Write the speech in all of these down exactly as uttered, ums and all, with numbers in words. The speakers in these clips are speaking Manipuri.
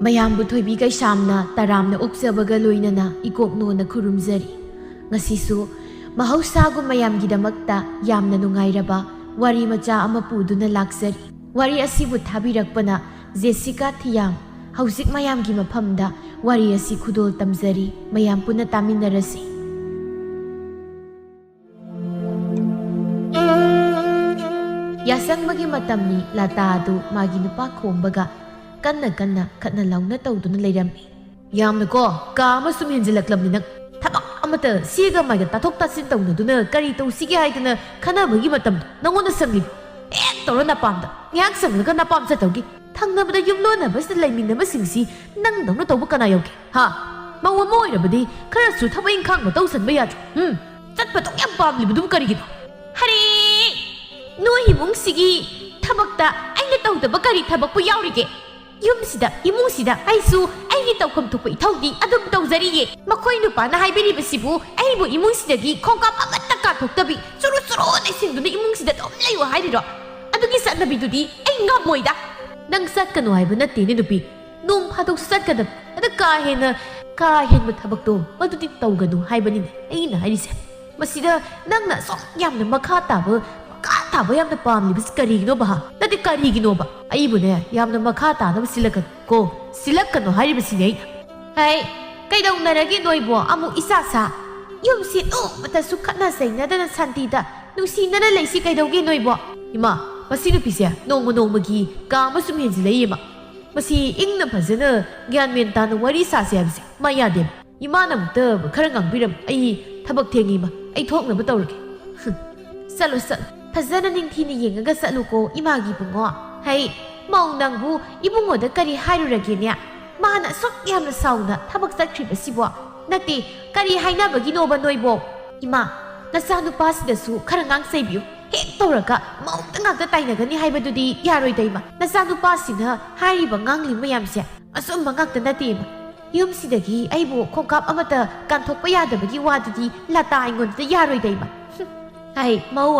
ꯃꯌꯥꯝꯕꯨ ꯊꯣꯏꯕꯤ ꯀꯩꯁꯥꯝꯅ ꯇꯔꯥꯝꯅ ꯑꯣꯛꯆꯕꯒ ꯂꯣꯏꯅꯅ ꯏꯀꯣꯛꯅꯣꯅ ꯈꯨꯔꯨꯝꯖꯔꯤ꯫ ꯉꯁꯤꯁꯨ ꯃꯍꯧꯁꯥꯒꯨꯝ ꯃꯌꯥꯝꯒꯤꯗꯃꯛꯇ ꯌꯥꯝꯅ ꯅꯨꯡꯉꯥꯏꯔꯕ ꯋꯥꯔꯤ ꯃꯆꯥ ꯑꯃ ꯄꯨꯗꯨꯅ ꯂꯥꯛꯆꯔꯤ꯫ ꯋꯥꯔꯤ ꯑꯁꯤꯕꯨ ꯊꯥꯕꯤꯔꯛꯄꯅ ꯖꯦꯁꯤꯀꯥ ꯊꯤꯌꯥꯝ꯫ ꯍꯧꯖꯤꯛ ꯃꯌꯥꯝꯒꯤ ꯃꯐꯝꯗ ꯋꯥꯔꯤ ꯑꯁꯤ ꯈꯨꯗꯣꯜ ꯇꯝꯖꯔꯤ꯫ ꯃꯌꯥꯝ ꯄꯨꯟꯅ ꯇꯥꯃꯤꯟꯅꯔꯁꯤ꯫ ꯌꯥꯁꯪꯕꯒꯤ ꯃꯇꯝꯅꯤ꯫ ꯂꯥꯇꯥ ꯑꯗꯨ ꯃꯥꯒꯤ ꯅꯨꯄꯥ ꯈꯣꯝꯕꯒ ꯀꯟꯅ ꯀꯟꯅ ꯈꯠꯅ ꯂꯥꯎꯅ ꯇꯧꯗꯨꯅ ꯂꯩꯔꯝꯃꯤ꯫ ꯌꯥꯝꯅꯀꯣ, ꯀꯥ ꯑꯃ ꯁꯨꯝ ꯍꯦꯟꯖꯤꯜꯂꯛꯂꯕꯅꯤ ꯅꯪ꯫ ꯊꯕꯛ ꯑꯃꯠꯇ ꯁꯤꯒ ꯃꯥꯏꯒ ꯇꯥꯊꯣꯛ ꯇꯥꯁꯤꯟ ꯇꯧꯅꯗꯨꯅ ꯀꯔꯤ ꯇꯧꯁꯤꯒꯦ ꯍꯥꯏꯗꯅ ꯈꯟꯅꯕꯒꯤ ꯃꯇꯝꯗꯣ ꯅꯪꯉꯣꯟꯗ ꯁꯪꯂꯤꯕ? ꯍꯦꯛ ꯇꯧꯔ ꯅꯄꯥꯝꯗ꯫ ꯉꯥꯏꯍꯥꯛ ꯁꯪꯂꯒ ꯅꯄꯥꯝ ꯆꯠꯇꯧꯒꯤ꯫ ꯊꯪꯅꯕꯗ ꯌꯨꯝꯂꯣꯟꯅꯕꯁꯤꯗ ꯂꯩꯃꯤꯟꯅꯕꯁꯤꯡꯁꯤ ꯅꯪꯗꯧꯅ ꯇꯧꯕ ꯀꯅꯥ ꯌꯥꯎꯒꯦ? ꯍꯥ? ꯃꯧ ꯑꯃ ꯑꯣꯏꯔꯕꯗꯤ ꯈꯔꯁꯨ ꯊꯕꯛ ꯏꯪꯈꯥꯡ ꯃꯇꯧ ꯁꯟꯕ ꯌꯥꯗ꯭ꯔꯣ? ꯎꯝ? ꯆꯠꯄꯗꯨ ꯌꯥꯝ ꯄꯥꯝꯂꯤꯕꯗꯨꯕꯨ ꯀꯔꯤꯒꯤꯅꯣ? ꯍꯔꯦ! ꯅꯣꯏ ꯏꯃꯨꯡꯁꯤꯒꯤ ꯊꯕꯛꯇ ꯑꯩꯅ ꯇꯧꯗꯕ ꯀꯔꯤ ꯊꯕꯛꯄꯨ ꯌꯥꯎꯔꯤꯒꯦ? ꯌꯨꯝꯁꯤꯗ, ꯏꯃꯨꯡꯁꯤꯗ ꯑꯩꯁꯨ ꯑꯩꯒꯤ ꯇꯧꯐꯝ ꯊꯣꯛꯄ ꯏꯊꯧꯗꯤ ꯑꯗꯨꯝ ꯇꯧꯖꯔꯤꯌꯦ꯫ ꯃꯈꯣꯏ ꯅꯨꯄꯥꯅ ꯍꯥꯏꯕꯤꯔꯤꯕꯁꯤꯕꯨ ꯑꯩꯕꯨ ꯏꯃꯨꯡꯁꯤꯗꯒꯤ ꯈꯣꯡꯀꯥꯞ ꯑꯃꯠꯇ ꯀꯥꯊꯣꯛꯇꯕꯤ ꯆꯨꯔꯨ ꯆꯨꯔꯨ ꯂꯩꯁꯤꯟꯗꯨꯅ ꯏꯃꯨꯡꯁꯤꯗ ꯑꯗꯨꯝ ꯂꯩꯌꯨ ꯍꯥꯏꯔꯤꯔꯣ? ꯑꯗꯨꯒꯤ ꯆꯠꯅꯕꯤꯗꯨꯗꯤ ꯑꯩ ꯉꯝꯃꯣꯏꯗ꯫ ꯅꯪ ꯆꯠꯀꯅꯨ ꯍꯥꯏꯕ ꯅꯠꯇꯦꯅꯦ ꯅꯨꯄꯤ, ꯅꯣꯡ ꯐꯥꯗꯣꯛꯁꯨ ꯆꯠꯀꯗꯕ꯫ ꯑꯗ ꯀꯥ ꯍꯦꯟꯅ, ꯀꯥ ꯍꯦꯟꯕ ꯊꯕꯛꯇꯣ ꯃꯗꯨꯗꯤ ꯇꯧꯒꯅꯨ ꯍꯥꯏꯕꯅꯤꯅꯦ ꯑꯩꯅ ꯍꯥꯏꯔꯤꯁꯦ꯫ ꯃꯁꯤꯗ ꯅꯪꯅ ꯑꯁꯨꯛ ꯌꯥꯝꯅ ꯃꯈꯥ ꯇꯥꯕ, ꯃꯈꯥ ꯇꯥꯕ ꯌꯥꯝꯅ ꯄꯥꯝꯂꯤꯕꯁꯤ ꯀꯔꯤꯒꯤꯅꯣꯕ, ꯍꯥ? ꯅꯠꯇꯦ, ꯀꯔꯤꯒꯤꯅꯣꯕ? ꯑꯩꯕꯨꯅꯦ, ꯌꯥꯝꯅ ꯃꯈꯥ ꯇꯥꯅꯕ ꯁꯤꯜꯂꯛꯀꯅꯨ ꯀꯣ, ꯁꯤꯜꯂꯛꯀꯅꯨ ꯍꯥꯏꯔꯤꯕꯁꯤꯅꯦ ꯑꯩꯅ꯫ ꯍꯩ, ꯀꯩꯗꯧꯅꯔꯒꯦ ꯅꯣꯏꯕꯣ? ꯑꯃꯨꯛ ꯏꯁꯥ ꯁꯥ? ꯌꯨꯝꯁꯤ ꯅꯣꯡꯃꯇꯁꯨ ꯈꯠꯅ ꯆꯩꯅꯗꯅ ꯁꯥꯟꯇꯤꯗ ꯅꯨꯡꯁꯤꯅꯅ ꯂꯩꯁꯤ ꯀꯩꯗꯧꯒꯦ ꯅꯣꯏꯕꯣ? ꯏꯃꯥ, ꯃꯁꯤ ꯅꯨꯄꯤꯁꯦ ꯅꯣꯡꯃ ꯅꯣꯡꯃꯒꯤ ꯀꯥ ꯑꯃ ꯁꯨꯝ ꯍꯦꯟꯖꯤꯜꯂꯛꯏ ꯏꯃꯥ꯫ ꯃꯁꯤ ꯏꯪꯅ ꯐꯖꯅ ꯒ꯭ꯌꯥꯟ ꯃꯦꯟ ꯇꯥꯅ ꯋꯥꯔꯤ ꯁꯥꯁꯦ ꯍꯥꯏꯕꯁꯦ ꯃꯥ ꯌꯥꯗꯦꯕ꯫ ꯏꯃꯥꯅ ꯑꯃꯨꯛꯇ ꯈꯔ ꯉꯥꯡꯕꯤꯔꯝ, ꯑꯩ ꯊꯕꯛ ꯊꯦꯡꯉꯤ ꯏꯃꯥ, ꯑꯩ ꯊꯣꯛꯅꯕ ꯇꯧꯔꯒꯦ꯫ ꯍꯨꯝ, ꯆꯠꯂꯣ, ꯆꯠꯂꯣ, ꯐꯖꯅ ꯅꯤꯡꯊꯤꯅ ꯌꯦꯡꯉꯒ ꯆꯠꯂꯨꯀꯣ ꯏꯃꯥꯒꯤ ꯏꯕꯨꯡꯉꯣ꯫ ꯍꯩ, ꯃꯧ ꯅꯪꯕꯨ ꯏꯕꯨꯡꯉꯣꯗ ꯀꯔꯤ ꯍꯥꯏꯔꯨꯔꯒꯦꯅꯦ? ꯃꯥꯅ ꯑꯁꯨꯛ ꯌꯥꯝꯅ ꯁꯥꯎꯅ ꯊꯕꯛ ꯆꯠꯈ꯭ꯔꯤꯕꯁꯤꯕꯣ? ꯅꯠꯇꯦ, ꯀꯔꯤ ꯍꯥꯏꯅꯕꯒꯤꯅꯣꯕ ꯅꯣꯏꯕꯣ? ꯏꯃꯥ, ꯅꯆꯥꯅꯨꯄꯥꯁꯤꯗꯁꯨ ꯈꯔ ꯉꯥꯡ ꯆꯩꯕꯤꯌꯨ꯫ ꯍꯦꯛ ꯇꯧꯔꯒ ꯃꯧꯗ ꯉꯥꯛꯇ ꯇꯥꯏꯅꯒꯅꯤ ꯍꯥꯏꯕꯗꯨꯗꯤ ꯌꯥꯔꯣꯏꯗ ꯏꯃꯥ꯫ ꯅꯆꯥꯅꯨꯄꯥꯁꯤꯅ ꯍꯥꯏꯔꯤꯕ ꯉꯥꯡꯂꯤ ꯃꯌꯥꯝꯁꯦ ꯑꯆꯨꯝꯕ ꯉꯥꯛꯇ ꯅꯠꯇꯦ ꯏꯃꯥ꯫ ꯌꯨꯝꯁꯤꯗꯒꯤ ꯑꯩꯕꯨ ꯈꯣꯡꯀꯥꯞ ꯑꯃꯠꯇ ꯀꯥꯟꯊꯣꯛꯄ ꯌꯥꯗꯕꯒꯤ ꯋꯥꯗꯨꯗꯤ ꯂꯇꯥ ꯑꯩꯉꯣꯟꯗꯗ ꯌꯥꯔꯣꯏꯗ ꯏꯃꯥ꯫ ꯍꯨꯝ, ꯍꯩ ꯃꯧ,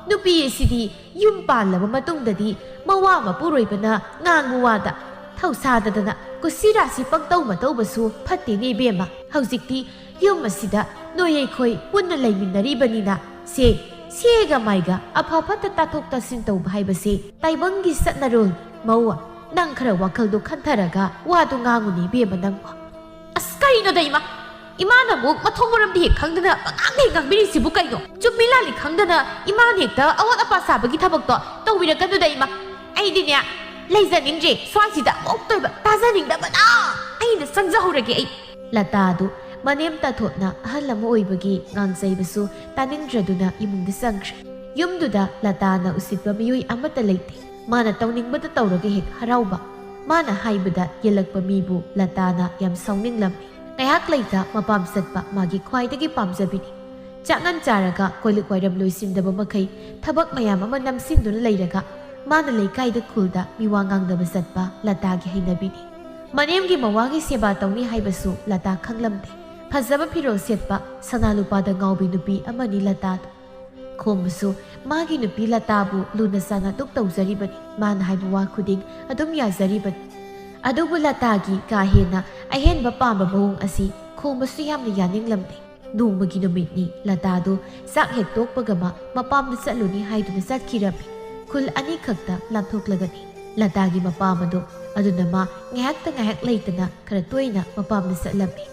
ꯅꯨꯄꯤ ꯑꯁꯤꯗꯤ ꯌꯨꯝ ꯄꯥꯜꯂꯕ ꯃꯇꯨꯡꯗꯗꯤ ꯃꯋꯥ ꯃꯄꯨꯔꯣꯏꯕꯅ ꯉꯥꯡꯕ ꯋꯥꯗ ꯊꯧꯁꯥꯗꯗꯅ ꯀꯨꯁꯤ ꯔꯥꯁꯤ ꯄꯪꯇꯧ ꯃꯇꯧꯕꯁꯨ ꯐꯠꯇꯦꯅꯦ ꯏꯕꯦꯝꯃ꯫ ꯍꯧꯖꯤꯛꯇꯤ ꯌꯨꯝ ꯑꯁꯤꯗ ꯅꯣꯏ ꯑꯩꯈꯣꯏ ꯄꯨꯟꯅ ꯂꯩꯃꯤꯟꯅꯔꯤꯕꯅꯤꯅ ꯁꯦ, ꯁꯦꯒ ꯃꯥꯏꯒ ꯑꯐ ꯐꯠꯇ ꯇꯥꯊꯣꯛ ꯇꯥꯁꯤꯟ ꯇꯧꯕ ꯍꯥꯏꯕꯁꯦ ꯇꯥꯏꯕꯪꯒꯤ ꯆꯠꯅꯔꯣꯜ꯫ ꯃꯧ, ꯅꯪ ꯈꯔ ꯋꯥꯈꯜꯗꯣ ꯈꯟꯊꯔꯒ ꯋꯥꯗꯣ ꯉꯥꯡꯉꯨꯅꯦ ꯏꯕꯦꯝꯃ ꯅꯪꯕꯣ꯫ ꯑꯁ ꯀꯩꯅꯣꯗ ꯏꯃꯥ, ꯏꯃꯥꯅ ꯑꯃꯨꯛ ꯃꯊꯣꯡ ꯃꯔꯝꯗꯤ ꯍꯦꯛ ꯈꯪꯗꯅ ꯄꯉꯥꯡꯗ ꯍꯦꯛ ꯉꯥꯡꯕꯤꯔꯤꯁꯤꯕꯨ ꯀꯩꯅꯣ? ꯆꯨꯝꯃꯤ ꯂꯥꯜꯂꯤ ꯈꯪꯗꯅ ꯏꯃꯥꯅ ꯍꯦꯛꯇ ꯑꯋꯥꯠ ꯑꯄꯥ ꯁꯥꯕꯒꯤ ꯊꯕꯛꯇꯣ ꯇꯧꯕꯤꯔꯛꯀꯅꯨꯗ ꯏꯃꯥ꯫ ꯑꯩꯗꯤꯅꯦ ꯂꯩꯖꯅꯤꯡꯗ꯭ꯔꯦ ꯁ꯭ꯋꯥꯏꯁꯤꯗ ꯑꯃꯨꯛꯇꯣꯏꯕ ꯇꯥꯖꯅꯤꯡꯗꯕꯅ꯫ ꯑꯩꯅ ꯆꯪꯖꯍꯧꯔꯒꯦ ꯑꯩ꯫ ꯂꯇꯥꯗꯨ ꯃꯅꯦꯝ ꯇꯥꯊꯣꯠꯅ ꯑꯍꯜ ꯑꯃ ꯑꯣꯏꯕꯒꯤ ꯉꯥꯡꯖꯩꯕꯁꯨ ꯇꯥꯅꯤꯡꯗ꯭ꯔꯗꯨꯅ ꯏꯃꯨꯡꯗ ꯆꯪꯈ꯭ꯔꯦ꯫ ꯌꯨꯝꯗꯨꯗ ꯂꯇꯥꯅ ꯎꯁꯤꯠꯄ ꯃꯤꯑꯣꯏ ꯑꯃꯠꯇ ꯂꯩꯇꯦ꯫ ꯃꯥꯅ ꯇꯧꯅꯤꯡꯕꯗ ꯇꯧꯔꯒ ꯍꯦꯛ ꯍꯔꯥꯎꯕ꯫ ꯃꯥꯅ ꯍꯥꯏꯕꯗ ꯌꯦꯜꯂꯛꯄ ꯃꯤꯕꯨ ꯂꯇꯥꯅ ꯌꯥꯝ ꯁꯥꯎꯅꯤꯡꯂꯝꯃꯤ꯫ ꯉꯥꯏꯍꯥꯛ ꯂꯩꯇ ꯃꯄꯥꯝ ꯆꯠꯄ ꯃꯥꯒꯤ ꯈ꯭ꯋꯥꯏꯗꯒꯤ ꯄꯥꯝꯖꯕꯤꯅꯤ꯫ ꯆꯥꯛꯉꯟ ꯆꯥꯔꯒ ꯀꯣꯜꯂꯤꯛ ꯋꯥꯏꯔꯝ ꯂꯣꯏꯁꯤꯟꯗꯕ ꯃꯈꯩ ꯊꯕꯛ ꯃꯌꯥꯝ ꯑꯃ ꯅꯝꯁꯤꯟꯗꯨꯅ ꯂꯩꯔꯒ ꯃꯥꯅ ꯂꯩꯀꯥꯏꯗ ꯈꯨꯜꯗ ꯃꯤꯋꯥ ꯉꯥꯡꯗꯕ ꯆꯠꯄ ꯂꯇꯥꯒꯤ ꯍꯩꯅꯕꯤꯅꯤ꯫ ꯃꯅꯦꯝꯒꯤ ꯃꯋꯥꯒꯤ ꯁꯦꯕꯥ ꯇꯧꯅꯤ ꯍꯥꯏꯕꯁꯨ ꯂꯇꯥ ꯈꯪꯂꯝꯗꯦ꯫ ꯐꯖꯕ ꯐꯤꯔꯣꯜ ꯁꯦꯠꯄ, ꯁꯅꯥ ꯂꯨꯄꯥꯗ ꯉꯥꯎꯕꯤ ꯅꯨꯄꯤ ꯑꯃꯅꯤ ꯂꯇꯥꯗꯨ꯫ ꯈꯣꯝꯕꯁꯨ ꯃꯥꯒꯤ ꯅꯨꯄꯤ ꯂꯇꯥꯕꯨ ꯂꯨꯅ ꯆꯥꯟꯅ ꯗꯨꯛ ꯇꯧꯖꯔꯤꯕꯅꯤ꯫ ꯃꯥꯅ ꯍꯥꯏꯕ ꯋꯥ ꯈꯨꯗꯤꯡ ꯑꯗꯨꯝ ꯌꯥꯖꯔꯤꯕꯅꯤ꯫ ꯑꯗꯨꯕꯨ ꯂꯇꯥꯒꯤ ꯀꯥ ꯍꯦꯟꯅ ꯑꯍꯦꯟꯕ ꯄꯥꯝꯕ ꯃꯑꯣꯡ ꯑꯁꯤ ꯈꯣꯝꯕꯁꯨ ꯌꯥꯝꯅ ꯌꯥꯅꯤꯡꯂꯝꯗꯦ꯫ ꯅꯣꯡꯃꯒꯤ ꯅꯨꯃꯤꯠꯅꯤ ꯂꯇꯥꯗꯨ ꯆꯥꯛ ꯍꯦꯛ ꯇꯣꯛꯄꯒ ꯃ-, ꯃꯄꯥꯝꯗ ꯆꯠꯂꯨꯅꯤ ꯍꯥꯏꯗꯨꯅ ꯆꯠꯈꯤꯔꯝꯃꯤ꯫ ꯈꯨꯜ ꯑꯅꯤꯈꯛꯇ ꯂꯥꯟꯊꯣꯛꯂꯒꯅꯤ꯫ ꯂꯇꯥꯒꯤ ꯃꯄꯥꯝ ꯑꯗꯨ ꯑꯗꯨꯅ ꯃꯥ ꯉꯥꯏꯍꯥꯛꯇ ꯉꯥꯏꯍꯥꯛ ꯂꯩꯇꯅ ꯈꯔ ꯇꯣꯏꯅ ꯃꯄꯥꯝꯗ ꯆꯠꯂꯝꯃꯤ꯫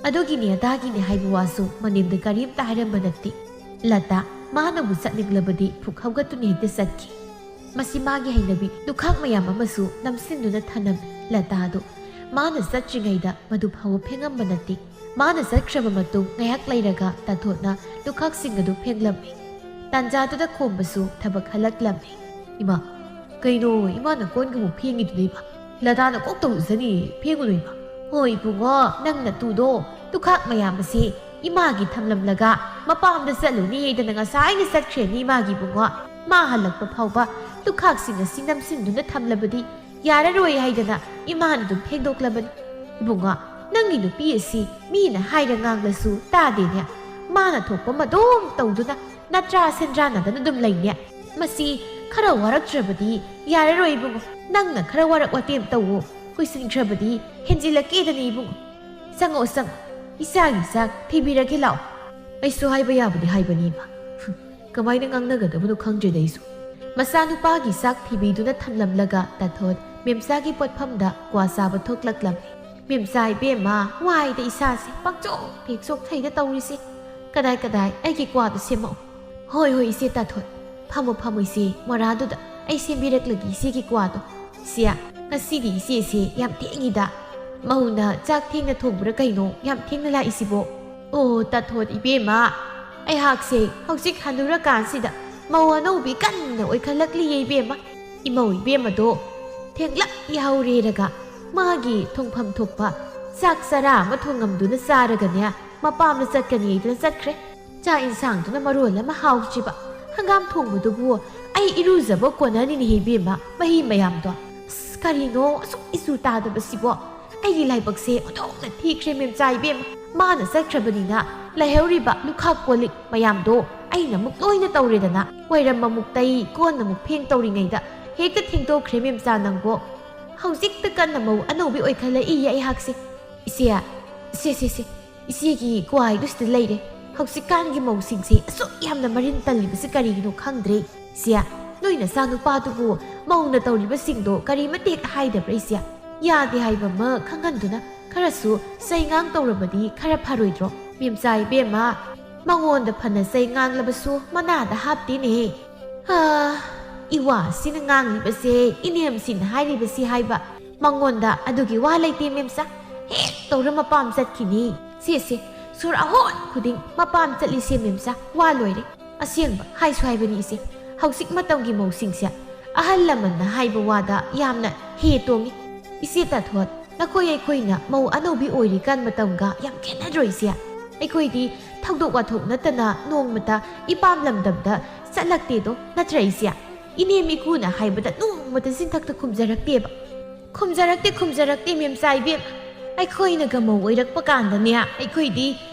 ꯑꯗꯨꯒꯤꯅꯤ ꯑꯗꯥꯒꯤꯅꯤ ꯍꯥꯏꯕ ꯋꯥꯁꯨ ꯃꯅꯦꯝꯗ ꯀꯔꯤꯝꯇ ꯍꯥꯏꯔꯝꯕ ꯅꯠꯇꯦ꯫ ꯂꯇꯥ ꯃꯥꯅꯕꯨ ꯆꯠꯅꯤꯡꯂꯕꯗꯤ ꯐꯨꯛ ꯍꯧꯒꯠꯇꯨꯅ ꯍꯦꯛꯇ ꯆꯠꯈꯤ꯫ ꯃꯁꯤ ꯃꯥꯒꯤ ꯍꯩꯅꯕꯤ ꯂꯨꯈꯥꯛ ꯃꯌꯥꯝ ꯑꯃꯁꯨ ꯅꯝꯁꯤꯟꯗꯨꯅ ꯊꯅꯝꯃꯤ꯫ ꯂꯇꯥꯗꯨ ꯃꯥꯅ ꯆꯠꯇ꯭ꯔꯤꯉꯩꯗ ꯃꯗꯨ ꯐꯥꯎꯕ ꯐꯦꯡꯉꯝꯕ ꯅꯠꯇꯦ꯫ ꯃꯥꯅ ꯆꯠꯈ꯭ꯔꯕ ꯃꯇꯨꯡ ꯉꯥꯏꯍꯥꯛ ꯂꯩꯔꯒ ꯇꯥꯊꯣꯠꯅ ꯂꯨꯈꯥꯛꯁꯤꯡ ꯑꯗꯨ ꯐꯦꯡꯂꯝꯃꯤ꯫ ꯇꯥꯟꯖꯥꯗꯨꯗ ꯈꯣꯝꯕꯁꯨ ꯊꯕꯛ ꯍꯜꯂꯛꯂꯝꯃꯤ꯫ "ꯏꯃꯥ, ꯀꯩꯅꯣ ꯏꯃꯥꯅ ꯀꯣꯟꯒ ꯑꯃꯨꯛ ꯐꯦꯡꯉꯤꯗꯨꯅ ꯏꯃꯥ? ꯂꯇꯥꯅ ꯀꯣꯛ ꯇꯧꯖꯅꯤ, ꯐꯦꯡꯉꯨꯅꯨ ꯏꯃꯥ꯫" "ꯍꯣꯏ ꯏꯕꯨꯡꯉꯣ, ꯅꯪ ꯅꯇꯨꯗꯣ ꯂꯨꯈꯥꯛ ꯃꯌꯥꯝ ꯑꯁꯤ ꯏꯃꯥꯒꯤ ꯊꯝꯂꯝꯂꯒ ꯃꯄꯥꯝꯗ ꯆꯠꯂꯨꯅꯤ ꯍꯥꯏꯗꯅ ꯉꯁꯥꯏꯅ ꯆꯠꯈ꯭ꯔꯦꯅꯤ ꯏꯃꯥꯒꯤ ꯏꯕꯨꯡꯉꯣ꯫ ꯃꯥ ꯍꯜꯂꯛꯄ ꯐꯥꯎꯕ ꯂꯨꯈꯥꯛꯁꯤꯡ ꯑꯁꯤ ꯅꯝꯁꯤꯟꯗꯨꯅ ꯊꯝꯂꯕꯗꯤ ꯌꯥꯔꯔꯣꯏ ꯍꯥꯏꯗꯅ ꯏꯃꯥꯅ ꯑꯗꯨꯝ ꯐꯦꯡꯗꯣꯛꯂꯕꯅꯤ꯫ ꯏꯕꯨꯡꯉꯣ, ꯅꯪꯒꯤ ꯅꯨꯄꯤ ꯑꯁꯤ ꯃꯤꯅ ꯍꯥꯏꯔ ꯉꯥꯡꯂꯁꯨ ꯇꯥꯗꯦꯅꯦ꯫ ꯃꯥꯅ ꯊꯣꯛꯄ ꯃꯗꯣꯝ ꯇꯧꯗꯨꯅ ꯅꯠꯇ꯭ꯔꯥ ꯁꯦꯟꯗ꯭ꯔꯥꯟꯅꯗꯅ ꯑꯗꯨꯝ ꯂꯩꯅꯦ꯫ ꯃꯁꯤ ꯈꯔ ꯋꯥꯔꯛꯇ꯭ꯔꯕꯗꯤ ꯌꯥꯔꯔꯣꯏ ꯏꯕꯨꯡꯉꯣ꯫ ꯅꯪꯅ ꯈꯔ ꯋꯥꯔꯛ ꯋꯥꯇꯦꯝ ꯇꯧꯋꯣ꯫ ꯀꯨꯏꯁꯤꯟꯈ꯭ꯔꯕꯗꯤ ꯍꯦꯟꯖꯤꯜꯂꯛꯀꯦꯗꯅꯤ ꯏꯕꯨꯡꯉꯣ꯫ ꯆꯪꯉꯛꯑꯣ, ꯆꯪꯉꯛꯑꯣ꯫ ꯏꯆꯥꯒꯤ ꯆꯥꯛ ꯊꯤꯕꯤꯔꯒꯦ ꯂꯥꯛꯑꯣ꯫ ꯑꯩꯁꯨ ꯍꯥꯏꯕ ꯌꯥꯕꯗꯤ ꯍꯥꯏꯕꯅꯤ, ꯏꯃꯥ꯫ ꯀꯃꯥꯏꯅ ꯉꯥꯡꯅꯒꯗꯕꯅꯣ ꯈꯪꯗ꯭ꯔꯦꯗ ꯑꯩꯁꯨ꯫ ꯃꯆꯥꯅꯨꯄꯥꯒꯤ ꯆꯥꯛ ꯊꯤꯕꯤꯗꯨꯅ ꯊꯝꯂꯝꯂꯒ ꯇꯥꯊꯣꯠ ꯃꯦꯝꯆꯥꯒꯤ ꯄꯣꯠꯐꯝꯗ ꯀ꯭ꯋꯥ ꯆꯥꯕ ꯊꯣꯛꯂꯛꯂꯝꯃꯤ꯫ ꯃꯦꯝꯆꯥ ꯏꯕꯦꯝꯃ, ꯋꯥꯏꯗ ꯏꯁꯥꯁꯦ ꯄꯪꯆꯣꯛ ꯍꯦꯛ ꯆꯣꯛꯊꯩꯗ ꯇꯧꯔꯤꯁꯦ꯫ ꯀꯗꯥꯏ ꯀꯗꯥꯏ ꯑꯩꯒꯤ ꯀ꯭ꯋꯥꯗꯣ ꯁꯦꯝꯃꯛꯑꯣ꯫ ꯍꯣꯏ ꯍꯣꯏ ꯏꯆꯦ ꯇꯥꯊꯣꯠ, ꯐꯝꯃꯣ ꯐꯝꯃꯣ ꯏꯆꯦ, ꯃꯣꯔꯥꯗꯨꯗ ꯑꯩ ꯁꯦꯝꯕꯤꯔꯛꯂꯒꯦ ꯏꯆꯦꯒꯤ ꯀ꯭ꯋꯥꯗꯣ꯫ ꯏꯆꯦ, ꯉꯁꯤꯗꯤ ꯏꯆꯦꯁꯦ ꯌꯥꯝ ꯊꯦꯡꯉꯤꯗ꯫ ꯃꯧꯅ ꯆꯥꯛ ꯊꯦꯡꯅ ꯊꯣꯡꯕ꯭ꯔꯥ ꯀꯩꯅꯣ ꯌꯥꯝ ꯊꯦꯡꯅ ꯂꯥꯛꯏꯁꯤꯕꯣ? ꯑꯣ ꯇꯥꯊꯣꯠ ꯏꯕꯦꯝꯃ, ꯑꯩꯍꯥꯛꯁꯦ ꯍꯧꯖꯤꯛ ꯍꯟꯅꯨꯔꯀꯥꯟꯁꯤꯗ ꯃꯧ ꯑꯅꯧꯕꯤ ꯀꯟꯅ ꯑꯣꯏꯈꯠꯂꯛꯂꯤꯌꯦ ꯏꯕꯦꯝꯃ꯫ ꯏꯃꯧ ꯏꯕꯦꯝꯃꯗꯣ ꯊꯦꯡꯂꯞ ꯌꯥꯍꯧꯔꯦꯔꯒ ꯃꯥꯒꯤ ꯊꯣꯡꯐꯝ ꯊꯣꯛꯄ ꯆꯥꯛ ꯆꯔꯥ ꯑꯃ ꯊꯣꯡꯉꯝꯗꯨꯅ ꯆꯥꯔꯒꯅꯦ ꯃꯄꯥꯝꯗ ꯆꯠꯀꯅꯤ ꯍꯥꯏꯗꯨꯅ ꯆꯠꯈ꯭ꯔꯦ꯫ ꯆꯥꯛ ꯏꯟꯁꯥꯡꯗꯨꯅ ꯃꯔꯣꯜ ꯑꯃ ꯍꯥꯎꯇ꯭ꯔꯤꯕ꯫ ꯍꯪꯒꯥꯝ ꯊꯣꯡꯕꯗꯨꯕꯨ ꯑꯩ ꯏꯔꯨꯖꯕ ꯀꯣꯟꯅꯅꯤꯅꯦꯍꯦ ꯏꯕꯦꯝꯃ, ꯃꯍꯤ ꯃꯌꯥꯝꯗꯣ꯫ ꯑꯁ, ꯀꯔꯤꯅꯣ ꯑꯁꯨꯛ ꯏꯆꯨ ꯇꯥꯗꯕꯁꯤꯕꯣ? ꯑꯩꯒꯤ ꯂꯥꯏꯕꯛꯁꯦ ꯑꯣꯟꯊꯣꯛꯅ ꯊꯤꯈ꯭ꯔꯦ ꯃꯦꯝꯆꯥ ꯏꯕꯦꯝꯃ꯫ ꯃꯥꯅ ꯆꯠꯈ꯭ꯔꯕꯅꯤꯅ ꯂꯩꯍꯧꯔꯤꯕ ꯂꯨꯈꯥꯛ ꯀꯣꯜꯂꯤꯛ ꯃꯌꯥꯝꯗꯣ ꯑꯩꯅ ꯑꯃꯨꯛ ꯂꯣꯏꯅ ꯇꯧꯔꯦꯗꯅ꯫ ꯋꯥꯏꯔꯝ ꯑꯃꯨꯛ ꯇꯩ, ꯀꯣꯟ ꯑꯃꯨꯛ ꯐꯦꯡ ꯇꯧꯔꯤꯉꯩꯗ ꯍꯦꯛꯇ ꯊꯦꯡꯗꯣꯛꯈ꯭ꯔꯦ ꯃꯦꯝꯆꯥ ꯅꯪꯕꯣ꯫ ꯍꯧꯖꯤꯛꯇ ꯀꯟꯅ ꯃꯧ ꯑꯅꯧꯕꯤ ꯑꯣꯏꯈꯠꯂꯛꯏꯌꯦ ꯑꯩꯍꯥꯛꯁꯦ꯫ ꯏꯆꯦ, ꯁꯦ, ꯁꯦ, ꯁꯦ, ꯏꯆꯦꯒꯤ ꯀ꯭ꯋꯥꯏꯗꯨ ꯁꯤꯗ ꯂꯩꯔꯦ꯫ ꯍꯧꯖꯤꯛꯀꯥꯟꯒꯤ ꯃꯧꯁꯤꯡꯁꯦ ꯑꯁꯨꯛ ꯌꯥꯝꯅ ꯃꯔꯤꯟ ꯇꯜꯂꯤꯕꯁꯤ ꯀꯔꯤꯒꯤꯅꯣ ꯈꯪꯗ꯭ꯔꯦ꯫ ꯏꯆꯦ, ꯅꯣꯏ ꯅꯆꯥꯅꯨꯄꯥꯗꯨꯕꯨ ꯃꯧꯅ ꯇꯧꯔꯤꯕꯁꯤꯡꯗꯣ ꯀꯔꯤꯃꯠꯇ ꯍꯦꯛ ꯍꯥꯏꯗꯕ꯭ꯔꯥ ꯏꯆꯦ? ꯌꯥꯗꯦ ꯍꯥꯏꯕ ꯑꯃ ꯈꯪꯍꯟꯗꯨꯅ ꯈꯔꯁꯨ ꯆꯩ ꯉꯥꯡ ꯇꯧꯔꯕꯗꯤ ꯈꯔ ꯐꯔꯣꯏꯗ꯭ꯔꯣ? ꯃꯦꯝꯆꯥ ꯏꯕꯦꯝꯃ, ꯃꯉꯣꯟꯗ ꯐꯅ ꯆꯩ ꯉꯥꯡꯂꯕꯁꯨ ꯃꯅꯥꯗ ꯍꯥꯞꯇꯦꯅꯦꯍꯦ꯫ ꯍꯥ, ꯏꯋꯥꯁꯤꯅ ꯉꯥꯡꯂꯤꯕꯁꯦ, ꯏꯅꯦꯝꯁꯤꯅ ꯍꯥꯏꯔꯤꯕꯁꯤ ꯍꯥꯏꯕ꯫ ꯃꯉꯣꯟꯗ ꯑꯗꯨꯒꯤ ꯋꯥ ꯂꯩꯇꯦ ꯃꯦꯝꯆꯥ꯫ ꯍꯦꯛ ꯇꯧꯔ ꯃꯄꯥꯝ ꯆꯠꯈꯤꯅꯤ꯫ ꯁꯦ, ꯁꯦ, ꯁꯣꯔ ꯑꯍꯣꯟ ꯈꯨꯗꯤꯡ ꯃꯄꯥꯝ ꯆꯠꯂꯤꯁꯦ ꯃꯦꯝꯆꯥ, ꯋꯥ ꯂꯣꯏꯔꯦ꯫ ꯑꯁꯦꯡꯕ ꯍꯥꯏꯁꯨ ꯍꯥꯏꯕꯅꯤ ꯏꯆꯦ, ꯍꯧꯖꯤꯛ ꯃꯇꯝꯒꯤ ꯃꯧꯁꯤꯡꯁꯦ ꯑꯍꯜ ꯂꯃꯟꯅ ꯍꯥꯏꯕ ꯋꯥꯗ ꯌꯥꯝꯅ ꯍꯦ ꯇꯣꯡꯉꯤ꯫ ꯏꯆꯦ ꯇꯥꯊꯣꯠ, ꯅꯈꯣꯏ ꯑꯩꯈꯣꯏꯅ ꯃꯧ ꯑꯅꯧꯕꯤ ꯑꯣꯏꯔꯤꯀꯥꯟ ꯃꯇꯝꯒ ꯌꯥꯝ ꯈꯦꯠꯅꯗ꯭ꯔꯣ ꯏꯆꯦ? ꯑꯩꯈꯣꯏꯗꯤ ꯊꯧꯗꯣꯛ ꯋꯥꯊꯣꯛ ꯅꯠꯇꯅ ꯅꯣꯡꯃꯇ ꯏꯄꯥꯝ ꯂꯝꯗꯝꯗ ꯆꯠꯂꯛꯇꯦꯗꯣ, ꯅꯠꯇ꯭ꯔ ꯏꯆꯦ? ꯏꯅꯦꯝ ꯏꯀꯨꯅ ꯍꯥꯏꯕꯗ ꯅꯣꯡꯃꯇ ꯆꯤꯟꯊꯛꯇ ꯈꯨꯝꯖꯔꯛꯇꯦꯕ꯫ ꯈꯨꯝꯖꯔꯛꯇꯦ, ꯈꯨꯝꯖꯔꯛꯇꯦ ꯃꯦꯝꯆꯥ ꯏꯕꯦꯝ꯫ ꯑꯩꯈꯣꯏꯅꯒ ꯃꯧ ꯑꯣꯏꯔꯛꯄ ꯀꯥꯟꯗꯅꯦ, ꯑꯩꯈꯣꯏꯗꯤ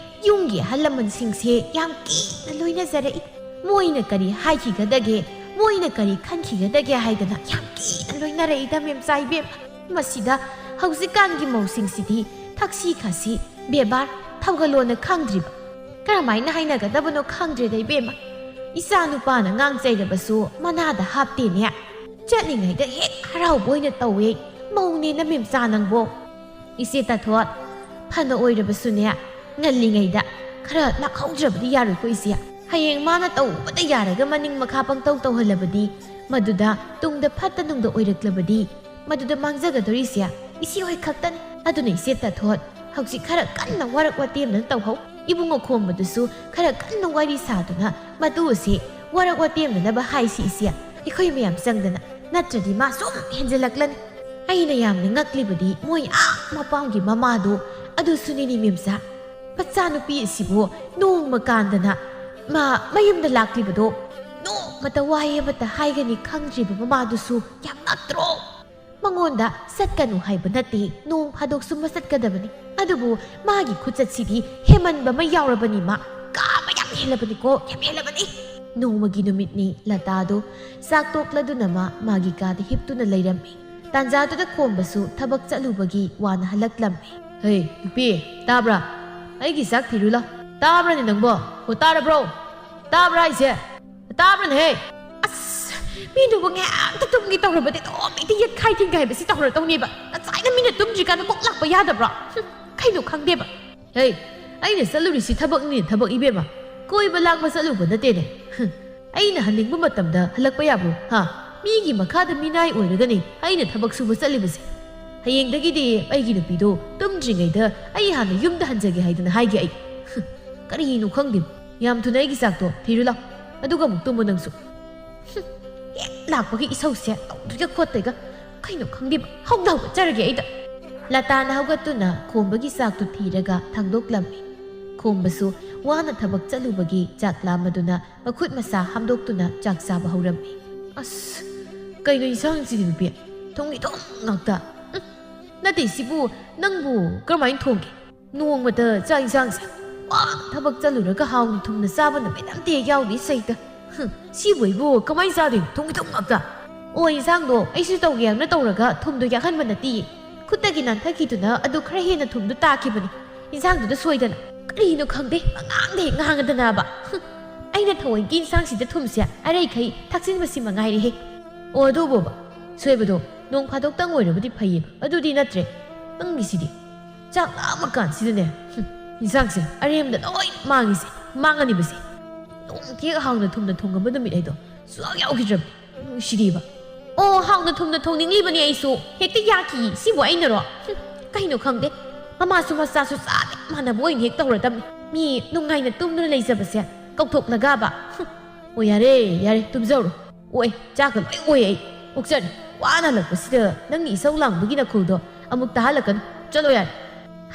ꯌꯨꯝꯒꯤ ꯑꯍꯜ ꯂꯃꯟꯁꯤꯡꯁꯦ ꯌꯥꯝ ꯀꯤꯅ ꯂꯣꯏꯅꯖꯔꯛꯏ꯫ ꯃꯣꯏꯅ ꯀꯔꯤ ꯍꯥꯏꯈꯤꯒꯗꯒꯦ, ꯃꯣꯏꯅ ꯀꯔꯤ ꯈꯟꯈꯤꯒꯗꯒꯦ ꯍꯥꯏꯗꯅ ꯌꯥꯝ ꯀꯤꯅ ꯂꯣꯏꯅꯔꯛꯏꯗ, ꯃꯦꯝꯆꯥ ꯏꯕꯦꯝ꯫ ꯃꯁꯤꯗ ꯍꯧꯖꯤꯛꯀꯥꯟꯒꯤ ꯃꯧꯁꯤꯡꯁꯤꯗꯤ ꯊꯛꯁꯤ ꯈꯥꯁꯤ, ꯕꯦꯕꯥꯔ, ꯊꯧꯒꯜꯂꯣꯟꯅ ꯈꯪꯗ꯭ꯔꯤꯕ꯫ ꯀꯔꯝꯍꯥꯏꯅ ꯍꯥꯏꯅꯒꯗꯕꯅꯣ ꯈꯪꯗ꯭ꯔꯦꯗ, ꯏꯕꯦꯝꯃ꯫ ꯏꯆꯥ ꯅꯨꯄꯥꯅ ꯉꯥꯡ ꯆꯩꯔꯕꯁꯨ ꯃꯅꯥꯗ ꯍꯥꯞꯇꯦꯅꯦ꯫ ꯆꯠꯂꯤꯉꯩꯗ ꯍꯦꯛ ꯍꯔꯥꯎꯕ ꯑꯣꯏꯅ ꯇꯧꯋꯦ, ꯃꯧꯅꯦꯅ ꯃꯦꯝꯆꯥ ꯅꯪꯕꯣ꯫ ꯏꯆꯦ ꯇꯥꯊꯣꯠ, ꯐꯅ ꯑꯣꯏꯔꯕꯁꯨꯅꯦ, ꯉꯜꯂꯤꯉꯩꯗ ꯈꯔ ꯂꯥꯛꯍꯧꯗ꯭ꯔꯕꯗꯤ ꯌꯥꯔꯣꯏꯀꯣ ꯏꯆꯦ꯫ ꯍꯌꯦꯡ ꯃꯥꯅ ꯇꯧꯕꯗ ꯌꯥꯔꯒ ꯃꯅꯤꯡ ꯃꯈꯥ ꯄꯪꯇꯧ ꯇꯧꯍꯜꯂꯕꯗꯤ, ꯃꯗꯨꯗ ꯇꯨꯡꯗ ꯐꯠꯇ ꯅꯨꯡꯗ ꯑꯣꯏꯔꯛꯂꯕꯗꯤ, ꯃꯗꯨꯗ ꯃꯥꯡꯖꯒꯗꯧꯔꯤꯁꯦ ꯏꯆꯦ ꯍꯣꯏ ꯈꯛꯇꯅꯤ꯫ ꯑꯗꯨꯅ ꯏꯆꯦ ꯇꯥꯊꯣꯠ, ꯍꯧꯖꯤꯛ ꯈꯔ ꯀꯟꯅ ꯋꯥꯔꯛ ꯋꯥꯇꯦꯝꯗꯅ ꯇꯧꯍꯧ꯫ ꯏꯕꯨꯡꯉꯣ ꯈꯣꯝꯕꯗꯨꯁꯨ ꯈꯔ ꯀꯟꯅ ꯋꯥꯔꯤ ꯁꯥꯗꯨꯅ ꯃꯗꯨ ꯑꯁꯤ ꯋꯥꯔꯛ ꯋꯥꯇꯦꯝꯅꯅꯕ ꯍꯥꯏꯁꯤ ꯏꯆꯦ, ꯑꯩꯈꯣꯏ ꯃꯌꯥꯝ ꯆꯪꯗꯅ, ꯅꯠꯇ꯭ꯔꯗꯤ ꯃꯥ ꯁꯨꯝ ꯍꯦꯟꯖꯜꯂꯛꯂꯅꯤ꯫ ꯑꯩꯅ ꯌꯥꯝꯅ ꯉꯛꯂꯤꯕꯗꯤ ꯃꯣꯏ ꯑꯥ ꯃꯄꯥꯝꯒꯤ ꯃꯃꯥꯗꯣ ꯑꯗꯨꯁꯨꯅꯤꯅꯦ ꯃꯦꯝꯆꯥ꯫ ꯃꯆꯥꯅꯨꯄꯤ ꯑꯁꯤꯕꯨ ꯅꯣꯡꯃ ꯀꯥꯟꯗꯅ ꯃꯥ ꯃꯌꯨꯝꯗ ꯂꯥꯛꯂꯤꯕꯗꯣ ꯅꯣꯡꯃꯇ ꯋꯥꯍꯩ ꯑꯃꯠꯇ ꯍꯥꯏꯒꯅꯤ ꯈꯪꯗ꯭ꯔꯤꯕ ꯃꯃꯥꯗꯨꯁꯨ ꯌꯥꯝ ꯉꯛꯇ꯭ꯔꯣ? ꯃꯉꯣꯟꯗ ꯆꯠꯀꯅꯨ ꯍꯥꯏꯕ ꯅꯠꯇꯦ, ꯅꯣꯡ ꯐꯥꯗꯣꯛꯁꯨ ꯃꯆꯠꯀꯗꯕꯅꯤ꯫ ꯑꯗꯨꯕꯨ ꯃꯥꯒꯤ ꯈꯨꯆꯠꯁꯤꯗꯤ ꯍꯦꯃꯟꯕ ꯑꯃ ꯌꯥꯎꯔꯕꯅꯤ, ꯃꯥ ꯀꯥ ꯑꯃ ꯌꯥꯝ ꯍꯦꯜꯂꯕꯅꯤꯀꯣ, ꯌꯥꯝ ꯍꯦꯜꯂꯕꯅꯤ꯫ ꯅꯣꯡꯃꯒꯤ ꯅꯨꯃꯤꯠꯅꯤ, ꯂꯇꯥꯗꯣ ꯆꯥꯛ ꯇꯣꯛꯂꯗꯨꯅ ꯃꯥ ꯃꯥꯒꯤ ꯀꯥꯗ ꯍꯤꯞꯇꯨꯅ ꯂꯩꯔꯝꯃꯤ꯫ ꯇꯥꯟꯖꯥꯗꯨꯗ ꯈꯣꯝꯕꯁꯨ ꯊꯕꯛ ꯆꯠꯂꯨꯕꯒꯤ ꯋꯥꯅ ꯍꯜꯂꯛꯂꯝꯃꯤ꯫ "ꯍꯦ, ꯅꯨꯄꯤ, ꯇꯥꯕ꯭ꯔꯥ? ꯑꯩꯒꯤ ꯆꯥꯛ ꯊꯤꯔꯨ ꯂꯥꯎ꯫ ꯇꯥꯕ꯭ꯔꯥꯅꯦ ꯅꯪꯕꯣ? ꯑꯣ, ꯇꯥꯔꯕ꯭ꯔꯣ? ꯇꯥꯕ꯭ꯔꯥ ꯍꯥꯏꯁꯦ? ꯇꯥꯕ꯭ꯔꯥꯅꯦꯍꯦ?" "ꯑꯁ, ꯃꯤꯗꯨꯕꯨ ꯉꯥꯏꯍꯥꯛꯇ ꯇꯨꯝꯒꯦ ꯇꯧꯔꯕꯗꯤ ꯑꯗꯨꯝ ꯍꯦꯛꯇ ꯌꯦꯠꯈꯥꯏ ꯊꯤꯡꯒꯥꯏꯕꯁꯤ ꯇꯧꯔꯗꯧꯅꯦꯕ꯫ ꯉꯁꯥꯏꯅ ꯃꯤꯅ ꯇꯨꯝꯗ꯭ꯔꯤꯀꯥꯟꯗ ꯀꯣꯛ ꯂꯥꯛꯄ ꯌꯥꯗꯕ꯭ꯔꯣ? ꯍꯨꯝ, ꯀꯩꯅꯣ ꯈꯪꯗꯦꯕ꯫" "ꯍꯦ, ꯑꯩꯅ ꯆꯠꯂꯨꯔꯤꯁꯤ ꯊꯕꯛꯅꯤꯅꯦ, ꯊꯕꯛ ꯏꯕꯦꯝꯃ꯫ ꯀꯣꯏꯕ ꯂꯥꯡꯕ ꯆꯠꯂꯨꯕ ꯅꯠꯇꯦꯅꯦ꯫ ꯍꯨꯝ, ꯑꯩꯅ ꯍꯟꯅꯤꯡꯕ ꯃꯇꯝꯗ ꯍꯜꯂꯛꯄ ꯌꯥꯕ꯭ꯔꯣ, ꯍꯥ? ꯃꯤꯒꯤ ꯃꯈꯥꯗ ꯃꯤꯅꯥꯏ ꯑꯣꯏꯔꯒꯅꯤ ꯑꯩꯅ ꯊꯕꯛ ꯁꯨꯕ ꯆꯠꯂꯤꯕꯁꯦ꯫ ꯍꯌꯦꯡꯗꯒꯤꯗꯤ ꯑꯩꯒꯤ ꯅꯨꯄꯤꯗꯣ ꯇꯨꯝꯗ꯭ꯔꯤꯉꯩꯗ ꯑꯩ ꯍꯥꯟꯅ ꯌꯨꯝꯗ ꯍꯟꯖꯒꯦ ꯍꯥꯏꯗꯅ ꯍꯥꯏꯒꯦ ꯑꯩ꯫ ꯍꯨꯝ, ꯀꯔꯤꯅꯣ ꯈꯪꯗꯦ꯫ ꯌꯥꯝ ꯊꯨꯅ ꯑꯩꯒꯤ ꯆꯥꯛꯇꯣ ꯊꯤꯔꯨ ꯂꯥꯎ, ꯑꯗꯨꯒ ꯑꯃꯨꯛ ꯇꯨꯝꯃꯨ ꯅꯪꯁꯨ꯫" ꯍꯨꯝ, ꯍꯦꯛ ꯂꯥꯛꯄꯒꯤ ꯏꯁꯧꯁꯦ ꯇꯧꯗꯣꯏꯒ ꯈꯣꯠꯇꯣꯏꯒ꯫ ꯀꯩꯅꯣ ꯈꯪꯗꯦꯕ, ꯍꯧꯗ ꯍꯧꯒꯠꯆꯔꯒꯦ ꯑꯩꯗ꯫ ꯂꯇꯥꯅ ꯍꯧꯒꯠꯇꯨꯅ ꯈꯣꯝꯕꯒꯤ ꯆꯥꯛꯇꯨ ꯊꯤꯔꯒ ꯊꯥꯡꯗꯣꯛꯂꯝꯃꯤ꯫ ꯈꯣꯝꯕꯁꯨ ꯋꯥꯅ ꯊꯕꯛ ꯆꯠꯂꯨꯕꯒꯤ ꯆꯥꯛ ꯂꯥꯝꯃꯗꯨꯅ ꯃꯈꯨꯠ ꯃꯁꯥ ꯍꯥꯝꯗꯣꯛꯇꯨꯅ ꯆꯥꯛ ꯆꯥꯕ ꯍꯧꯔꯝꯃꯤ꯫ "ꯑꯁ, ꯀꯩꯅꯣ ꯏꯟꯁꯥꯡꯁꯤꯗꯤ ꯅꯨꯄꯤ? ꯊꯨꯝꯒꯤ ꯊꯨꯝ ꯉꯥꯛꯇ꯫ ꯎꯝ, ꯅꯠꯇꯦ, ꯁꯤꯕꯨ ꯅꯪꯕꯨ ꯀꯔꯝꯍꯥꯏꯅ ꯊꯣꯡꯒꯦ? ꯅꯣꯡꯃꯇ ꯆꯥꯛ ꯏꯟꯁꯥꯡꯁꯦ ꯋꯥꯅ ꯊꯕꯛ ꯆꯠꯂꯨꯔꯒ ꯍꯥꯎꯅ ꯊꯨꯝꯅ ꯆꯥꯕ ꯅꯨꯃꯤꯠ ꯑꯝꯇ ꯍꯦꯛ ꯌꯥꯎꯗꯦ ꯁꯩꯇ꯫ ꯍꯨꯝ, ꯁꯤꯕꯨ ꯑꯩꯕꯨ ꯀꯃꯥꯏꯅ ꯆꯥꯗꯣꯏꯅꯣ? ꯊꯨꯝꯒꯤ ꯊꯨꯝ ꯉꯥꯛꯇ꯫ ꯑꯣ, ꯏꯟꯁꯥꯡꯗꯣ ꯑꯩꯁꯨ ꯇꯧꯒꯦ ꯌꯥꯝꯅ ꯇꯧꯔꯒ ꯊꯨꯝꯗꯣ ꯌꯥꯛꯍꯟꯕ ꯅꯠꯇꯦꯌꯦ꯫ ꯈꯨꯠꯇꯒꯤ ꯅꯥꯟꯊꯈꯤꯗꯨꯅ ꯑꯗꯨ ꯈꯔ ꯍꯦꯟꯅ ꯊꯨꯝꯗꯣ ꯇꯥꯈꯤꯕꯅꯤ ꯏꯟꯁꯥꯡꯗꯨꯗ ꯁꯣꯏꯗꯅ꯫ ꯀꯔꯤꯅꯣ ꯈꯪꯗꯦ, ꯄꯉꯥꯡꯗ ꯍꯦꯛ ꯉꯥꯡꯉꯗꯅꯕ꯫ ꯍꯨꯝ, ꯑꯩꯅ ꯊꯑꯣꯏꯒꯤ ꯏꯟꯁꯥꯡꯁꯤꯗ ꯊꯨꯝꯁꯦ ꯑꯔꯩꯈꯩ ꯊꯥꯛꯆꯤꯟꯕꯁꯤ ꯃꯉꯥꯏꯔꯦꯍꯦ꯫ ꯑꯣ, ꯑꯗꯨꯕꯣꯕ, ꯁꯣꯏꯕꯗꯣ ꯅꯣꯡ ꯐꯥꯗꯣꯛꯇꯪ ꯑꯣꯏꯔꯕꯗꯤ ꯐꯩꯌꯦꯕ, ꯑꯗꯨꯗꯤ ꯅꯠꯇ꯭ꯔꯦ ꯅꯪꯒꯤꯁꯤꯗꯤ꯫ ꯆꯥꯛ ꯂꯥꯝꯃꯀꯥꯟꯁꯤꯗꯅꯦ, ꯍꯨꯝ, ꯏꯟꯁꯥꯡꯁꯦ ꯑꯔꯦꯝꯕꯗ ꯂꯣꯏ ꯃꯥꯡꯉꯤꯁꯦ, ꯃꯥꯡꯉꯅꯤꯕꯁꯦ꯫ ꯅꯣꯡꯃꯇ ꯍꯦꯛ ꯍꯥꯎꯅ ꯊꯨꯝꯅ ꯊꯣꯡꯉꯝꯕ ꯅꯨꯃꯤꯠ ꯍꯥꯏꯗꯣ ꯁꯨꯡꯌꯥꯎ ꯌꯥꯎꯈꯤꯗ꯭ꯔꯕꯅꯤ꯫ ꯅꯨꯡꯁꯤꯗꯦꯕ꯫ ꯑꯣ, ꯍꯥꯎꯅ ꯊꯨꯝꯅ ꯊꯣꯡꯅꯤꯡꯂꯤꯕꯅꯤ ꯑꯩꯁꯨ꯫ ꯍꯦꯛꯇ ꯌꯥꯈꯤꯌꯦ꯫ ꯁꯤꯕꯨ ꯑꯩꯅꯔꯣ? ꯍꯨꯝ, ꯀꯩꯅꯣ ꯈꯪꯗꯦ꯫ ꯃꯃꯥꯁꯨ ꯃꯆꯥꯁꯨ ꯆꯞ ꯃꯥꯟꯅꯕ ꯑꯣꯏꯅ ꯍꯦꯛ ꯇꯧꯔꯗꯕꯅꯤ꯫ ꯃꯤ ꯅꯨꯡꯉꯥꯏꯅ ꯇꯨꯝꯗꯨꯅ ꯂꯩꯖꯕꯁꯦ ꯀꯧꯊꯣꯛꯂꯒꯕ꯫ ꯍꯨꯝ꯫ ꯑꯣ, ꯌꯥꯔꯦ, ꯌꯥꯔꯦ, ꯇꯨꯝꯖꯧꯔꯣ꯫ ꯑꯣꯛꯑꯦ, ꯆꯥꯛꯀ ꯂꯣꯏ ꯑꯣꯛꯑꯦ ꯑꯩ꯫ ꯑꯣꯛꯆꯅꯤ꯫ ꯋꯥꯅ ꯍꯜꯂꯛꯄꯁꯤꯗ ꯅꯪꯒꯤ ꯏꯁꯧ ꯂꯥꯡꯕꯒꯤ ꯅꯈꯣꯜꯗꯣ ꯑꯃꯨꯛ ꯇꯥꯍꯜꯂꯛꯀꯅꯨ꯫ ꯆꯠꯂꯣ ꯌꯥꯔꯦ꯫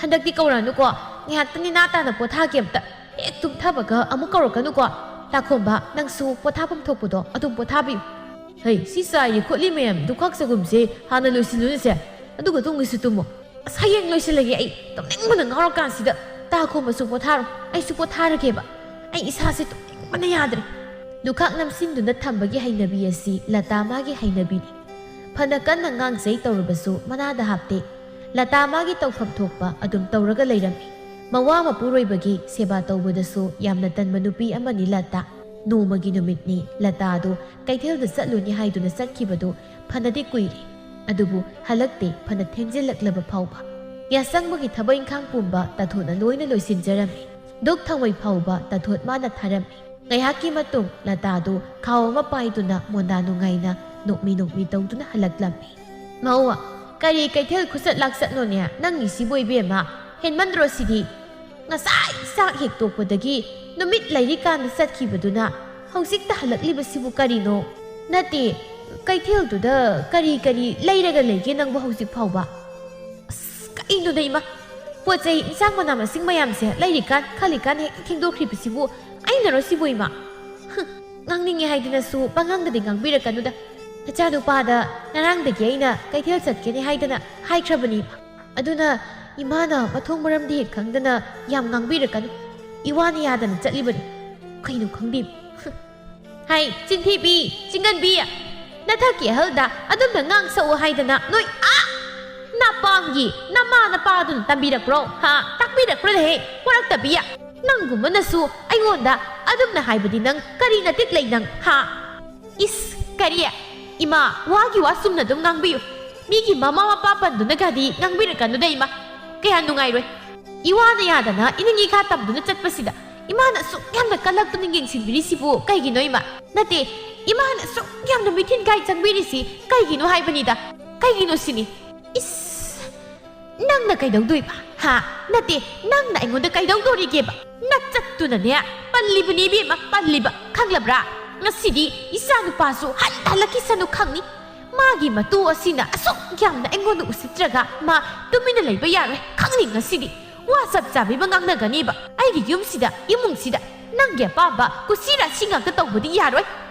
ꯍꯟꯗꯛꯇꯤ ꯀꯧꯔꯛꯑꯅꯨꯀꯣ꯫ ꯉꯥꯏꯍꯥꯛꯇꯪ ꯅꯦꯅꯥ ꯇꯥꯅ ꯄꯣꯊꯥꯒꯦ ꯑꯝꯇ꯫ ꯍꯦꯛ ꯇꯨꯝꯊꯕꯒ ꯑꯃꯨꯛ ꯀꯧꯔꯛꯀꯅꯨꯀꯣ꯫ ꯇꯥꯈꯣꯝꯕ, ꯅꯪꯁꯨ ꯄꯣꯊꯥꯐꯝ ꯊꯣꯛꯄꯗꯣ ꯑꯗꯨꯝ ꯄꯣꯊꯥꯕꯤꯌꯨ꯫ ꯍꯩ, ꯁꯤ ꯆꯥꯏꯔꯤ ꯈꯣꯠꯂꯤ ꯃꯌꯥꯝ ꯗꯨꯈꯥꯛ ꯆꯒꯨꯝꯁꯦ ꯍꯥꯟꯅ ꯂꯣꯏꯁꯤꯜꯂꯨꯅꯦꯁꯦ꯫ ꯑꯗꯨꯒ ꯇꯨꯝꯒꯦꯁꯨ ꯇꯨꯝꯃꯣ꯫ ꯑꯁ, ꯍꯌꯦꯡ ꯂꯣꯏꯁꯤꯜꯂꯒꯦ ꯑꯩ꯫ ꯇꯨꯝꯅꯤꯡꯕꯅ ꯉꯥꯎꯔꯀꯥꯟꯁꯤꯗ꯫ ꯇꯥꯈꯣꯝꯕꯁꯨ ꯄꯣꯊꯥꯔꯣ꯫ ꯑꯩꯁꯨ ꯄꯣꯊꯥꯔꯒꯦꯕ꯫ ꯑꯩ ꯏꯁꯥꯁꯦ ꯇꯨꯝꯅꯤꯡꯕꯅ ꯌꯥꯗ꯭ꯔꯦ꯫ ꯗꯨꯈꯥꯛ ꯅꯝꯁꯤꯟꯗꯨꯅ ꯊꯝꯕꯒꯤ ꯍꯩꯅꯕꯤ ꯑꯁꯤ ꯂꯇꯥ ꯃꯥꯒꯤ ꯍꯩꯅꯕꯤꯅꯤ꯫ ꯐꯅ ꯀꯟꯅ ꯉꯥꯡꯖꯩ ꯇꯧꯔꯕꯁꯨ ꯃꯅꯥꯗ ꯍꯥꯞꯇꯦ꯫ ꯂꯇꯥ ꯃꯥꯒꯤ ꯇꯧꯐꯝ ꯊꯣꯛꯄ ꯑꯗꯨꯝ ꯇꯧꯔꯒ ꯂꯩꯔꯝꯃꯤ꯫ ꯃꯋꯥ ꯃꯄꯨꯔꯣꯏꯕꯒꯤ ꯁꯦꯕꯥ ꯇꯧꯕꯗꯁꯨ ꯌꯥꯝꯅ ꯇꯟꯕ ꯅꯨꯄꯤ ꯑꯃꯅꯤ ꯂꯇꯥ꯫ ꯅꯣꯡꯃꯒꯤ ꯅꯨꯃꯤꯠꯅꯤ꯫ ꯂꯇꯥ ꯑꯗꯨ ꯀꯩꯊꯦꯜꯗ ꯆꯠꯂꯨꯅꯤ ꯍꯥꯏꯗꯨꯅ ꯆꯠꯈꯤꯕꯗꯨ ꯐꯅꯗꯤ ꯀꯨꯏꯔꯦ꯫ ꯑꯗꯨꯕꯨ ꯍꯜꯂꯛꯇꯦ, ꯐꯅ ꯊꯦꯡꯖꯤꯜꯂꯛꯂꯕ ꯐꯥꯎꯕ꯫ ꯌꯥꯆꯪꯕꯒꯤ ꯊꯕꯛ ꯏꯪꯈꯥꯡ ꯄꯨꯝꯕ ꯇꯥꯊꯣꯠꯅ ꯂꯣꯏꯅ ꯂꯣꯏꯁꯤꯟꯖꯔꯝꯃꯤ꯫ ꯗꯨꯛ ꯊꯥꯡꯃꯩ ꯐꯥꯎꯕ ꯇꯥꯊꯣꯠ ꯃꯥꯅ ꯊꯥꯔꯝꯃꯤ꯫ ꯉꯥꯏꯍꯥꯛꯀꯤ ꯃꯇꯨꯡ ꯂꯇꯥꯗꯨ ꯈꯥꯎ ꯑꯃ ꯄꯥꯏꯗꯨꯅ ꯃꯣꯟꯗꯥ ꯅꯨꯡꯉꯥꯏꯅ ꯅꯣꯛꯃꯤ ꯅꯣꯛꯃꯤ ꯇꯧꯗꯨꯅ ꯍꯜꯂꯛꯂꯝꯃꯤ꯫ ꯃꯧ, ꯀꯔꯤ ꯀꯩꯊꯦꯜ ꯈꯨꯆꯠ ꯂꯥꯛꯆꯠꯅꯣꯅꯦ ꯅꯪꯒꯤꯁꯤꯕꯨ ꯏꯕꯦꯝꯃ? ꯍꯦꯟꯃꯟꯗ꯭ꯔꯣ ꯁꯤꯗꯤ? ꯉꯁꯥꯏ ꯆꯥꯛ ꯍꯦꯛ ꯇꯣꯛꯄꯗꯒꯤ ꯅꯨꯃꯤꯠ ꯂꯩꯔꯤꯀꯥꯟꯗ ꯆꯠꯈꯤꯕꯗꯨꯅ ꯍꯧꯖꯤꯛꯇ ꯍꯜꯂꯛꯂꯤꯕꯁꯤꯕꯨ ꯀꯔꯤꯅꯣ? ꯅꯠꯇꯦ, ꯀꯩꯊꯦꯜꯗꯨꯗ ꯀꯔꯤ ꯀꯔꯤ ꯂꯩꯔꯒ ꯂꯩꯒꯦ ꯅꯪꯕꯨ ꯍꯧꯖꯤꯛ ꯐꯥꯎꯕ? ꯑꯁ, ꯀꯩꯅꯣꯗ ꯏꯃꯥ, ꯄꯣꯠ ꯆꯩ ꯏꯟꯁꯥꯡ ꯃꯅꯥ ꯃꯁꯤꯡ ꯃꯌꯥꯝꯁꯦ ꯂꯩꯔꯤꯀꯥꯟ ꯈꯜꯂꯤꯀꯥꯟ ꯍꯦꯛꯇ ꯊꯦꯡꯗꯣꯛꯈ꯭ꯔꯤꯕꯁꯤꯕꯨ ꯑꯩꯅꯔꯣ ꯁꯤꯕꯨ ꯏꯃꯥ? ꯍꯨꯝ, ꯉꯥꯡꯅꯤꯡꯉꯦ ꯍꯥꯏꯗꯨꯅꯁꯨ ꯄꯉꯥꯡꯗꯗꯤ ꯉꯥꯡꯕꯤꯔꯛꯀꯅꯨꯗ꯫ ꯅꯆꯥꯅꯨꯄꯥꯗ ꯉꯔꯥꯡꯗꯒꯤ ꯑꯩꯅ ꯀꯩꯊꯦꯜ ꯆꯠꯀꯅꯤ ꯍꯥꯏꯗꯅ ꯍꯥꯏꯈ꯭ꯔꯕꯅꯤ꯫ ꯑꯗꯨꯅ ꯏꯃꯥꯅ ꯃꯊꯣꯡ ꯃꯔꯝꯗꯤ ꯈꯪꯗꯅ ꯌꯥꯝ ꯉꯥꯡꯕꯤꯔꯛꯀꯅꯨ꯫ ꯏꯋꯥꯅ ꯌꯥꯗꯅ ꯆꯠꯂꯤꯕꯅꯤ꯫ ꯀꯩꯅꯣ ꯈꯪꯗꯦ꯫ ꯍꯥꯏ, ꯆꯤꯟꯊꯤꯕꯤ, ꯆꯤꯡꯒꯟꯕꯤ, ꯅꯊꯛꯀꯤ ꯑꯍꯜꯗ ꯑꯗꯨꯝꯅ ꯉꯥꯡꯁꯛꯎ ꯍꯥꯏꯗꯅ ꯅꯣꯏ ꯑꯥ ꯅꯄꯥꯝꯒꯤ ꯅꯃꯥ ꯅꯄꯥꯗꯨꯅ ꯇꯝꯕꯤꯔꯛꯄ꯭ꯔꯣ? ꯍꯥ? ꯇꯥꯛꯄꯤꯔꯛꯄ꯭ꯔꯅꯦꯍꯦ? ꯋꯥꯔꯛꯇꯕꯤ꯫ ꯅꯪꯒꯨꯝꯕꯅꯁꯨ ꯑꯩꯉꯣꯟꯗ ꯑꯗꯨꯝꯅ ꯍꯥꯏꯕꯗꯤ ꯅꯪ ꯀꯔꯤ ꯅꯇꯤꯛ ꯂꯩ ꯅꯪ? ꯍꯥ? ꯏꯁ, ꯀꯔꯤ? ꯏꯃꯥ, ꯋꯥꯒꯤ ꯋꯥ ꯆꯨꯝꯅ ꯑꯗꯨꯝ ꯉꯥꯡꯕꯤꯌꯨ꯫ ꯃꯤꯒꯤ ꯃꯃꯥ ꯃꯄꯥ ꯄꯟꯗꯨꯅꯒꯗꯤ ꯉꯥꯡꯕꯤꯔꯛꯀꯅꯨꯗ ꯏꯃꯥ꯫ ꯀꯌꯥ ꯅꯨꯡꯉꯥꯏꯔꯣꯏ꯫ ꯏꯋꯥꯅ ꯌꯥꯗꯅ ꯏꯅꯤꯡ ꯏꯈꯥ ꯇꯝꯗꯨꯅ ꯆꯠꯄꯁꯤꯗ ꯏꯃꯥꯅ ꯑꯁꯨꯛ ꯌꯥꯝꯅ ꯀꯜꯂꯛꯇꯨꯅ ꯌꯦꯡꯁꯤꯟꯕꯤꯔꯤꯁꯤꯕꯨ ꯀꯩꯒꯤꯅꯣ ꯏꯃꯥ? ꯅꯠꯇꯦ, ꯏꯃꯥꯅ ꯑꯁꯨꯛ ꯌꯥꯝꯅ ꯃꯤꯊꯤꯟ ꯀꯥꯏ ꯆꯪꯕꯤꯔꯤꯁꯤ ꯀꯩꯒꯤꯅꯣ ꯍꯥꯏꯕꯅꯤꯗ꯫ ꯀꯩꯒꯤꯅꯣ ꯁꯤꯅꯤ꯫ ꯏꯁ, ꯅꯪꯅ ꯀꯩꯗꯧꯗꯣꯏꯕ? ꯍꯥ? ꯅꯠꯇꯦ, ꯅꯪꯅ ꯑꯩꯉꯣꯟꯗ ꯀꯩꯗꯧꯗꯣꯔꯤꯒꯦꯕ? ꯅꯆꯠꯇꯨꯅꯅꯦ, ꯄꯜꯂꯤꯕꯅꯤ ꯏꯕꯦꯝꯃ, ꯄꯜꯂꯤꯕ, ꯈꯪꯂꯕ꯭ꯔꯥ? ꯉꯁꯤꯗꯤ ꯏꯆꯥ ꯅꯨꯄꯥꯁꯨ ꯍꯟꯗ ꯍꯜꯂꯛꯈꯤꯁꯅꯨ ꯈꯪꯅꯤ꯫ ꯃꯥꯒꯤ ꯃꯇꯨ ꯑꯁꯤꯅ ꯑꯁꯨꯛ ꯌꯥꯝꯅ ꯑꯩꯉꯣꯟꯗ ꯎꯁꯤꯠꯇ꯭ꯔꯒ ꯃꯥ ꯇꯨꯃꯤꯟꯅ ꯂꯩꯕ ꯌꯥꯔꯣꯏ ꯈꯪꯅꯤ ꯉꯁꯤꯗꯤ꯫ ꯋꯥ ꯆꯞ ꯆꯥꯕꯤꯕ ꯉꯥꯡꯅꯒꯅꯤꯕ꯫ ꯑꯩꯒꯤ ꯌꯨꯝꯁꯤꯗ, ꯏꯃꯨꯡꯁꯤꯗ ꯅꯪꯒꯤ ꯑꯄꯥꯝꯕ ꯀꯨꯁꯤ ꯔꯥꯁꯤ ꯉꯥꯛꯇ ꯇꯧꯕꯗꯤ ꯌꯥꯔꯣꯏ꯫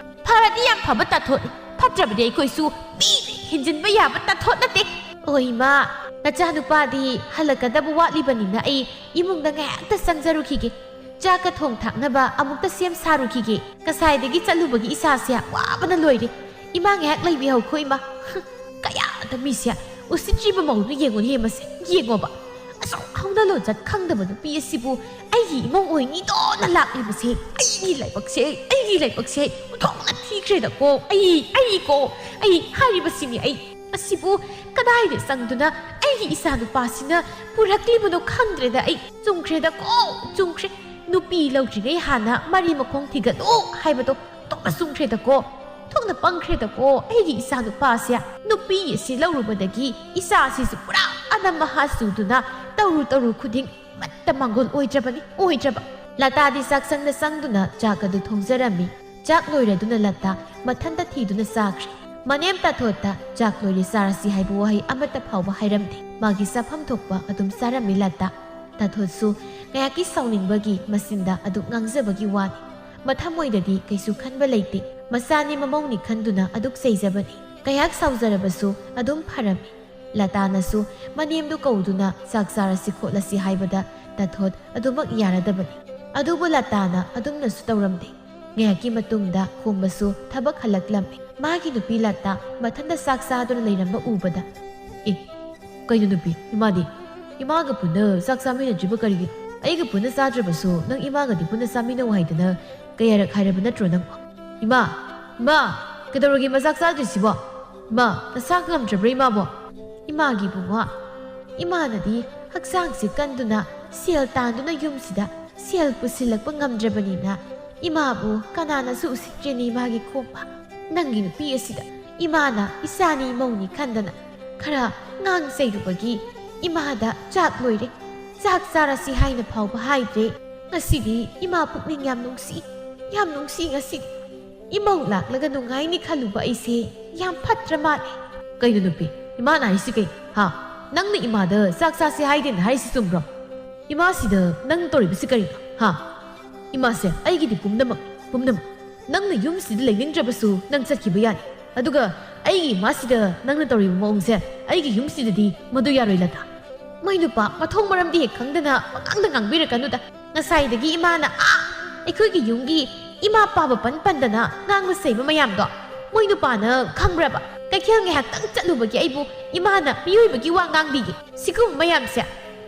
ꯐꯔꯗꯤ ꯌꯥꯝ ꯐꯕ ꯇꯥꯊꯣꯠꯅꯤ, ꯐꯠꯇ꯭ꯔꯕꯗꯤ ꯑꯩꯈꯣꯏꯁꯨ ꯃꯤꯅ ꯍꯦꯟꯖꯤꯟꯕ ꯌꯥꯕ ꯇꯥꯊꯣꯠ ꯅꯠꯇꯦ꯫ ꯑꯣ ꯏꯃꯥ, ꯅꯆꯥꯅꯨꯄꯥꯗꯤ ꯍꯜꯂꯛꯀꯗꯕ ꯋꯥꯠꯂꯤꯕꯅꯤꯅ ꯑꯩ ꯏꯃꯨꯡꯗ ꯉꯥꯏꯍꯥꯛꯇ ꯆꯪꯖꯔꯨꯈꯤꯒꯦ꯫ ꯆꯥꯛꯀ ꯊꯣꯡ ꯊꯥꯛꯅꯕ ꯑꯃꯨꯛꯇ ꯁꯦꯝ ꯁꯥꯔꯨꯈꯤꯒꯦ꯫ ꯉꯁꯥꯏꯗꯒꯤ ꯆꯠꯂꯨꯕꯒꯤ ꯏꯁꯥꯁꯦ ꯋꯥꯕꯅ ꯂꯣꯏꯔꯦ꯫ ꯏꯃꯥ ꯉꯥꯏꯍꯥꯛ ꯂꯩꯕꯤꯍꯧꯈꯣ ꯏꯃꯥ꯫ ꯀꯌꯥꯗ ꯃꯤꯁꯦ ꯎꯁꯤꯠꯇ꯭ꯔꯤꯕ ꯃꯧꯗꯨ ꯌꯦꯡꯉꯨꯅꯦ ꯃꯁꯤ, ꯌꯦꯡꯉꯣꯕ꯫ ꯑꯁꯨꯛ ꯍꯧꯅ ꯂꯣꯟꯆꯠ ꯈꯪꯗꯕ ꯅꯨꯄꯤ ꯑꯁꯤꯕꯨ ꯑꯩꯒꯤ ꯏꯃꯧ ꯑꯣꯏꯅꯤꯗꯣꯅ ꯂꯥꯛꯂꯤꯕꯁꯦ꯫ ꯑꯩꯒꯤ ꯂꯥꯏꯕꯛꯁꯦ, ꯑꯩꯒꯤ ꯂꯥꯏꯕꯛꯁꯦ ꯑꯣꯟꯊꯣꯛꯅ ꯊꯤꯈ꯭ꯔꯦꯗꯀꯣ꯫ ꯑꯩ, ꯑꯩꯀꯣ, ꯑꯩ ꯍꯥꯏꯔꯤꯕꯁꯤꯅꯤ ꯑꯩ꯫ ꯑꯁꯤꯕꯨ ꯀꯗꯥꯏꯗ ꯆꯪꯗꯨꯅ ꯑꯩꯒꯤ ꯏꯆꯥ ꯅꯨꯄꯥꯁꯤꯅ ꯄꯨꯔꯛꯂꯤꯕꯅꯣ ꯈꯪꯗ꯭ꯔꯦꯗ ꯑꯩ꯫ ꯆꯨꯝꯈ꯭ꯔꯦꯗꯀꯣ, ꯆꯨꯝꯈ꯭ꯔꯦ꯫ ꯅꯨꯄꯤ ꯂꯧꯗ꯭ꯔꯤꯉꯩ ꯍꯥꯟꯅ ꯃꯔꯤ ꯃꯈꯣꯡ ꯊꯤꯒꯠꯂꯨ ꯍꯥꯏꯕꯗꯣ ꯊꯣꯛꯅ ꯆꯨꯝꯈ꯭ꯔꯦꯗꯀꯣ꯫ ꯊꯣꯛꯅ ꯄꯪꯈ꯭ꯔꯦꯗꯀꯣ ꯑꯩꯒꯤ ꯏꯆꯥ ꯅꯨꯄꯥꯁꯦ꯫ ꯅꯨꯄꯤ ꯑꯁꯤ ꯂꯧꯔꯨꯕꯗꯒꯤ ꯏꯆꯥꯁꯤꯁꯨ ꯄꯨꯔꯥ ꯑꯅꯝ ꯑꯍꯥ ꯆꯨꯗꯨꯅ ꯇꯧꯔꯨ ꯇꯧꯔꯨ ꯈꯨꯗꯤꯡ ꯑꯃꯠꯇ ꯃꯥꯡꯒꯣꯜ ꯑꯣꯏꯗ꯭ꯔꯕꯅꯤ, ꯑꯣꯏꯗ꯭ꯔꯕ꯫ ꯂꯇꯥꯗꯤ ꯆꯥꯛꯁꯪꯗ ꯆꯪꯗꯨꯅ ꯆꯥꯛ ꯑꯗꯨ ꯊꯣꯡꯖꯔꯝꯃꯤ꯫ ꯆꯥꯛ ꯂꯣꯏꯔꯗꯨꯅ ꯂꯇꯥ ꯃꯊꯟꯇ ꯊꯤꯗꯨꯅ ꯆꯥꯈ꯭ꯔꯦ꯫ ꯃꯅꯦꯝ ꯇꯥꯊꯣꯠꯇ ꯆꯥꯛ ꯂꯣꯏꯔꯦ ꯆꯥꯔꯁꯤ ꯍꯥꯏꯕ ꯋꯥꯍꯩ ꯑꯃꯠꯇ ꯐꯥꯎꯕ ꯍꯥꯏꯔꯝꯗꯦ꯫ ꯃꯥꯒꯤ ꯆꯥꯐꯝ ꯊꯣꯛꯄ ꯑꯗꯨꯝ ꯆꯥꯔꯝꯃꯤ ꯂꯇꯥ꯫ ꯇꯥꯊꯣꯠꯁꯨ ꯉꯥꯏꯍꯥꯛꯀꯤ ꯁꯥꯎꯅꯤꯡꯕꯒꯤ ꯃꯆꯤꯟꯗ ꯑꯗꯨꯝ ꯉꯥꯡꯖꯕꯒꯤ ꯋꯥꯅꯤ꯫ ꯃꯊꯃꯣꯏꯗꯗꯤ ꯀꯩꯁꯨ ꯈꯟꯕ ꯂꯩꯇꯦ꯫ ꯃꯆꯥꯅꯤ ꯃꯃꯧꯅꯤ ꯈꯟꯗꯨꯅ ꯑꯗꯨꯛ ꯆꯩꯖꯕꯅꯤ꯫ ꯀꯌꯥꯛ ꯁꯥꯎꯖꯔꯕꯁꯨ ꯑꯗꯨꯝ ꯐꯔꯝꯃꯤ꯫ ꯂꯇꯥꯅꯁꯨ ꯃꯅꯦꯝꯗꯨ ꯀꯧꯗꯨꯅ ꯆꯥꯛ ꯆꯥꯔꯁꯤ ꯈꯣꯠꯂꯁꯤ ꯍꯥꯏꯕꯗ ꯇꯥꯊꯣꯠ ꯑꯗꯨꯃꯛ ꯌꯥꯔꯗꯕꯅꯤ꯫ ꯑꯗꯨꯕꯨ ꯂꯇꯥꯅ ꯑꯗꯨꯝꯅꯁꯨ ꯇꯧꯔꯝꯗꯦ꯫ ꯉꯥꯏꯍꯥꯛꯀꯤ ꯃꯇꯨꯡꯗ ꯈꯣꯝꯕꯁꯨ ꯊꯕꯛ ꯍꯜꯂꯛꯂꯝꯃꯤ꯫ ꯃꯥꯒꯤ ꯅꯨꯄꯤ ꯂꯇꯥ ꯃꯊꯟꯇ ꯆꯥꯛ ꯆꯥꯗꯨꯅ ꯂꯩꯔꯝꯕ ꯎꯕꯗ, "ꯑꯦ, ꯀꯩꯅꯣ ꯅꯨꯄꯤ, ꯏꯃꯥꯗꯤ? ꯏꯃꯥꯒ ꯄꯨꯟꯅ ꯆꯥꯛ ꯆꯥꯃꯤꯟꯅꯗ꯭ꯔꯤꯕ ꯀꯔꯤꯒꯤꯅꯣ? ꯑꯩꯒ ꯄꯨꯟꯅ ꯆꯥꯗ꯭ꯔꯕꯁꯨ ꯅꯪ ꯏꯃꯥꯒꯗꯤ ꯄꯨꯟꯅ ꯆꯥꯃꯤꯟꯅꯧ ꯍꯥꯏꯗꯅ ꯀꯌꯥꯔꯛ ꯍꯥꯏꯔꯕ ꯅꯠꯇ꯭ꯔꯣ ꯅꯪꯕꯣ? ꯏꯃꯥ, ꯏꯃꯥ, ꯀꯩꯗꯧꯔꯒꯦ ꯏꯃꯥ ꯆꯥꯛ ꯆꯥꯗ꯭ꯔꯤꯁꯤꯕꯣ? ꯏꯃꯥ, ꯅꯁꯥ ꯉꯝꯗ꯭ꯔꯕ꯭ꯔꯥ ꯏꯃꯥꯕꯣ?" ꯏꯃꯥꯒꯤ ꯏꯕꯨꯡꯉꯣ, ꯏꯃꯥꯅꯗꯤ ꯍꯛꯆꯥꯡꯁꯦ ꯀꯟꯗꯨꯅ ꯁꯦꯜ ꯇꯥꯟꯗꯨꯅ ꯌꯨꯝꯁꯤꯗ ꯁꯦꯜ ꯄꯨꯁꯤꯜꯂꯛꯄ ꯉꯝꯗ꯭ꯔꯕꯅꯤꯅ ꯏꯃꯥꯕꯨ ꯀꯅꯥꯅꯁꯨ ꯎꯁꯤꯠꯇ꯭ꯔꯦꯅꯦ ꯏꯃꯥꯒꯤ ꯈꯣꯝꯕ꯫ ꯅꯪꯒꯤ ꯅꯨꯄꯤ ꯑꯁꯤꯗ ꯏꯃꯥꯅ ꯏꯆꯥꯅꯤ ꯃꯧꯅꯤ ꯈꯟꯗꯅ ꯈꯔ ꯉꯥꯡ ꯆꯩꯔꯨꯕꯒꯤ ꯏꯃꯥꯗ ꯆꯥꯛ ꯂꯣꯏꯔꯦ, ꯆꯥꯛ ꯆꯥꯔꯁꯤ ꯍꯥꯏꯅ ꯐꯥꯎꯕ ꯍꯥꯏꯗ꯭ꯔꯦ꯫ ꯉꯁꯤꯗꯤ ꯏꯃꯥ ꯄꯨꯛꯅꯤꯡ ꯌꯥꯝ ꯅꯨꯡꯁꯤ, ꯌꯥꯝ ꯅꯨꯡꯁꯤ ꯉꯁꯤꯗꯤ꯫ ꯏꯃꯧ ꯂꯥꯛꯂꯒ ꯅꯨꯡꯉꯥꯏꯅꯤ ꯈꯜꯂꯨꯕ ꯑꯩꯁꯦ ꯌꯥꯝ ꯐꯠꯇ꯭ꯔ ꯃꯥꯜꯂꯦ꯫ ꯀꯩꯅꯣ ꯅꯨꯄꯤ, ꯏꯃꯥꯅ ꯍꯥꯏꯁꯤ ꯀꯩ? ꯍꯥ? ꯅꯪꯅ ꯏꯃꯥꯗ ꯆꯥꯛ ꯆꯥꯁꯤ ꯍꯥꯏꯗꯦꯅ ꯍꯥꯏꯔꯤꯁꯤ ꯆꯨꯝꯕ꯭ꯔꯣ? ꯏꯃꯥꯁꯤꯗ ꯅꯪ ꯇꯧꯔꯤꯕꯁꯤ ꯀꯔꯤꯅꯣ? ꯍꯥ? ꯏꯃꯥꯁꯦ ꯑꯩꯒꯤꯗꯤ ꯄꯨꯝꯅꯃꯛ, ꯄꯨꯝꯅꯃꯛ꯫ ꯅꯪꯅ ꯌꯨꯝꯁꯤꯗ ꯂꯩꯅꯤꯡꯗ꯭ꯔꯕꯁꯨ ꯅꯪ ꯆꯠꯈꯤꯕ ꯌꯥꯅꯤ꯫ ꯑꯗꯨꯒ ꯑꯩꯒꯤ ꯏꯃꯥꯁꯤꯗ ꯅꯪꯅ ꯇꯧꯔꯤꯕ ꯃꯑꯣꯡꯁꯦ ꯑꯩꯒꯤ ꯌꯨꯝꯁꯤꯗꯗꯤ ꯃꯗꯨ ꯌꯥꯔꯣꯏ ꯂꯇꯥ꯫ ꯃꯣꯏ ꯅꯨꯄꯥ ꯃꯊꯣꯡ ꯃꯔꯝꯗꯤ ꯍꯦꯛ ꯈꯪꯗꯅ ꯄꯉꯥꯡꯗ ꯉꯥꯡꯕꯤꯔꯛꯀꯅꯨꯗ꯫ ꯉꯁꯥꯏꯗꯒꯤ ꯏꯃꯥꯅ ꯑꯥ ꯑꯩꯈꯣꯏꯒꯤ ꯌꯨꯝꯒꯤ ꯏꯃꯥ ꯄꯥꯕ ꯄꯟ ꯄꯟꯗꯅ ꯉꯥꯡꯕ ꯆꯩꯕ ꯃꯌꯥꯝꯗꯣ ꯃꯣꯏ ꯅꯨꯄꯥꯅ ꯈꯪꯕ꯭ꯔꯕ? ꯀꯩꯊꯦꯜ ꯉꯥꯏꯍꯥꯛꯇꯪ ꯆꯠꯂꯨꯕꯒꯤ ꯑꯩꯕꯨ ꯏꯃꯥꯅ ꯃꯤꯑꯣꯏꯕꯒꯤ ꯋꯥ ꯉꯥꯡꯕꯤꯒꯦ꯫ ꯁꯤꯒꯨꯝꯕ ꯃꯌꯥꯝꯁꯦ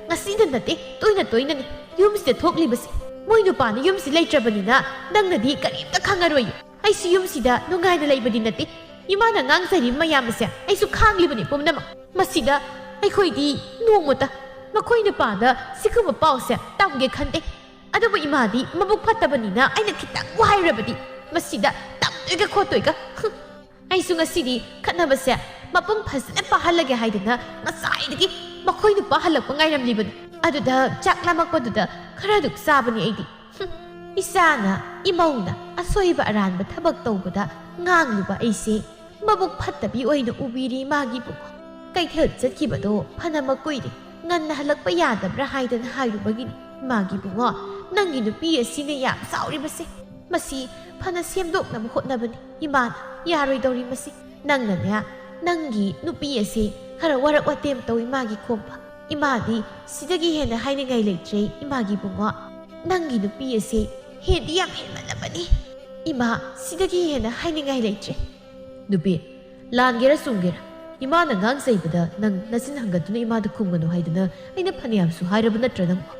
ꯉꯁꯤꯗ ꯅꯠꯇꯦ, ꯇꯣꯏꯅ ꯇꯣꯏꯅꯅꯤ ꯌꯨꯝꯁꯤꯗ ꯊꯣꯛꯂꯤꯕꯁꯦ꯫ ꯃꯣꯏ ꯅꯨꯄꯥꯅ ꯌꯨꯝꯁꯤ ꯂꯩꯇ꯭ꯔꯕꯅꯤꯅ ꯅꯪꯅꯗꯤ ꯀꯔꯤꯝꯇ ꯈꯪꯉꯔꯣꯏꯌꯦ꯫ ꯑꯩꯁꯨ ꯌꯨꯝꯁꯤꯗ ꯅꯨꯡꯉꯥꯏꯅ ꯂꯩꯕꯗꯤ ꯅꯠꯇꯦ꯫ ꯏꯃꯥꯅ ꯉꯥꯡꯖꯔꯤꯕ ꯃꯌꯥꯝ ꯑꯁꯦ ꯑꯩꯁꯨ ꯈꯥꯡꯂꯤꯕꯅꯤ ꯄꯨꯝꯅꯃꯛ꯫ ꯃꯁꯤꯗ ꯑꯩꯈꯣꯏꯗꯤ ꯅꯣꯡꯃꯇ ꯃꯈꯣꯏ ꯅꯨꯄꯥꯗ ꯁꯤꯒꯨꯝꯕ ꯄꯥꯎꯁꯦ ꯇꯝꯒꯦ ꯈꯟꯗꯦ꯫ ꯑꯗꯨꯕꯨ ꯏꯃꯥꯗꯤ ꯃꯕꯨꯛ ꯐꯠꯇꯕꯅꯤꯅ ꯑꯩꯅ ꯈꯤꯇꯪꯕꯨ ꯍꯥꯏꯔꯕꯗꯤ ꯃꯁꯤꯗ ꯇꯝꯗꯣꯏꯒ ꯈꯣꯠꯇꯣꯏꯒ꯫ ꯍꯨꯝ꯫ ꯑꯩꯁꯨ ꯉꯁꯤꯗꯤ ꯈꯠꯅꯕꯁꯦ ꯃꯄꯨꯡ ꯐꯖꯅ ꯄꯥꯍꯜꯂꯒꯦ ꯍꯥꯏꯗꯅ ꯉꯁꯥꯏꯗꯒꯤ ꯃꯈꯣꯏ ꯅꯨꯄꯥ ꯍꯜꯂꯛꯄ ꯉꯥꯏꯔꯝꯂꯤꯕꯅꯤ꯫ ꯑꯗꯨꯗ ꯆꯥꯛ ꯂꯥꯝꯃꯛꯄꯗꯨꯗ ꯈꯔꯗꯨ ꯆꯥꯕꯅꯤ ꯑꯩꯗꯤ꯫ ꯍꯨꯝ, ꯏꯆꯥꯅ, ꯏꯃꯧꯅ ꯑꯁꯣꯏꯕ ꯑꯔꯥꯟꯕ ꯊꯕꯛ ꯇꯧꯕꯗ ꯉꯥꯡꯂꯨꯕ ꯑꯩꯁꯦ ꯃꯕꯨꯛ ꯐꯠꯇꯕꯤ ꯑꯣꯏꯅ ꯎꯕꯤꯔꯤ ꯃꯥꯒꯤ ꯏꯕꯨꯡꯉꯣ꯫ ꯀꯩꯊꯦꯜ ꯆꯠꯈꯤꯕꯗꯣ ꯐꯅꯃꯛ ꯀꯨꯏꯔꯦ, ꯉꯟꯅ ꯍꯜꯂꯛꯄ ꯌꯥꯗꯕ꯭ꯔꯥ ꯍꯥꯏꯗꯅ ꯍꯥꯏꯔꯨꯕꯒꯤꯅꯤ ꯃꯥꯒꯤ ꯏꯕꯨꯡꯉꯣ꯫ ꯅꯪꯒꯤ ꯅꯨꯄꯤ ꯑꯁꯤꯅ ꯌꯥꯝ ꯁꯥꯎꯔꯤꯕꯁꯦ꯫ ꯃꯁꯤ ꯐꯅ ꯁꯦꯝꯗꯣꯛꯅꯕ ꯍꯣꯠꯅꯕꯅꯤ ꯏꯃꯥꯅ꯫ ꯌꯥꯔꯣꯏꯗꯧꯔꯤ ꯃꯁꯤ꯫ ꯅꯪꯅꯅꯦ, ꯅꯪꯒꯤ ꯅꯨꯄꯤ ꯑꯁꯤ ꯈꯔ ꯋꯥꯔꯛ ꯋꯥꯇꯦꯝ ꯇꯧ ꯏꯃꯥꯒꯤ ꯈꯣꯝꯕ꯫ ꯏꯃꯥꯗꯤ ꯁꯤꯗꯒꯤ ꯍꯦꯟꯅ ꯍꯥꯏꯅꯤꯡꯉꯥꯏ ꯂꯩꯇ꯭ꯔꯦ ꯏꯃꯥꯒꯤ ꯏꯕꯨꯡꯉꯣ꯫ ꯅꯪꯒꯤ ꯅꯨꯄꯤ ꯑꯁꯤ ꯍꯦꯟꯗꯤ ꯌꯥꯝ ꯍꯦꯟꯃꯜꯂꯕꯅꯤ꯫ ꯏꯃꯥ, ꯁꯤꯗꯒꯤ ꯍꯦꯟꯅ ꯍꯥꯏꯅꯤꯡꯉꯥꯏ ꯂꯩꯇ꯭ꯔꯦ꯫ ꯅꯨꯄꯤ, ꯂꯥꯟꯒꯦꯔꯥ ꯆꯨꯝꯒꯦꯔꯥ, ꯏꯃꯥꯅ ꯉꯥꯡ ꯆꯩꯕꯗ ꯅꯪ ꯅꯆꯤꯟ ꯍꯪꯒꯠꯇꯨꯅ ꯏꯃꯥꯗ ꯈꯨꯝꯒꯅꯨ ꯍꯥꯏꯗꯅ ꯑꯩꯅ ꯐꯅꯌꯥꯝꯁꯨ ꯍꯥꯏꯔꯕ ꯅꯠꯇ꯭ꯔ ꯅꯪꯕꯣ?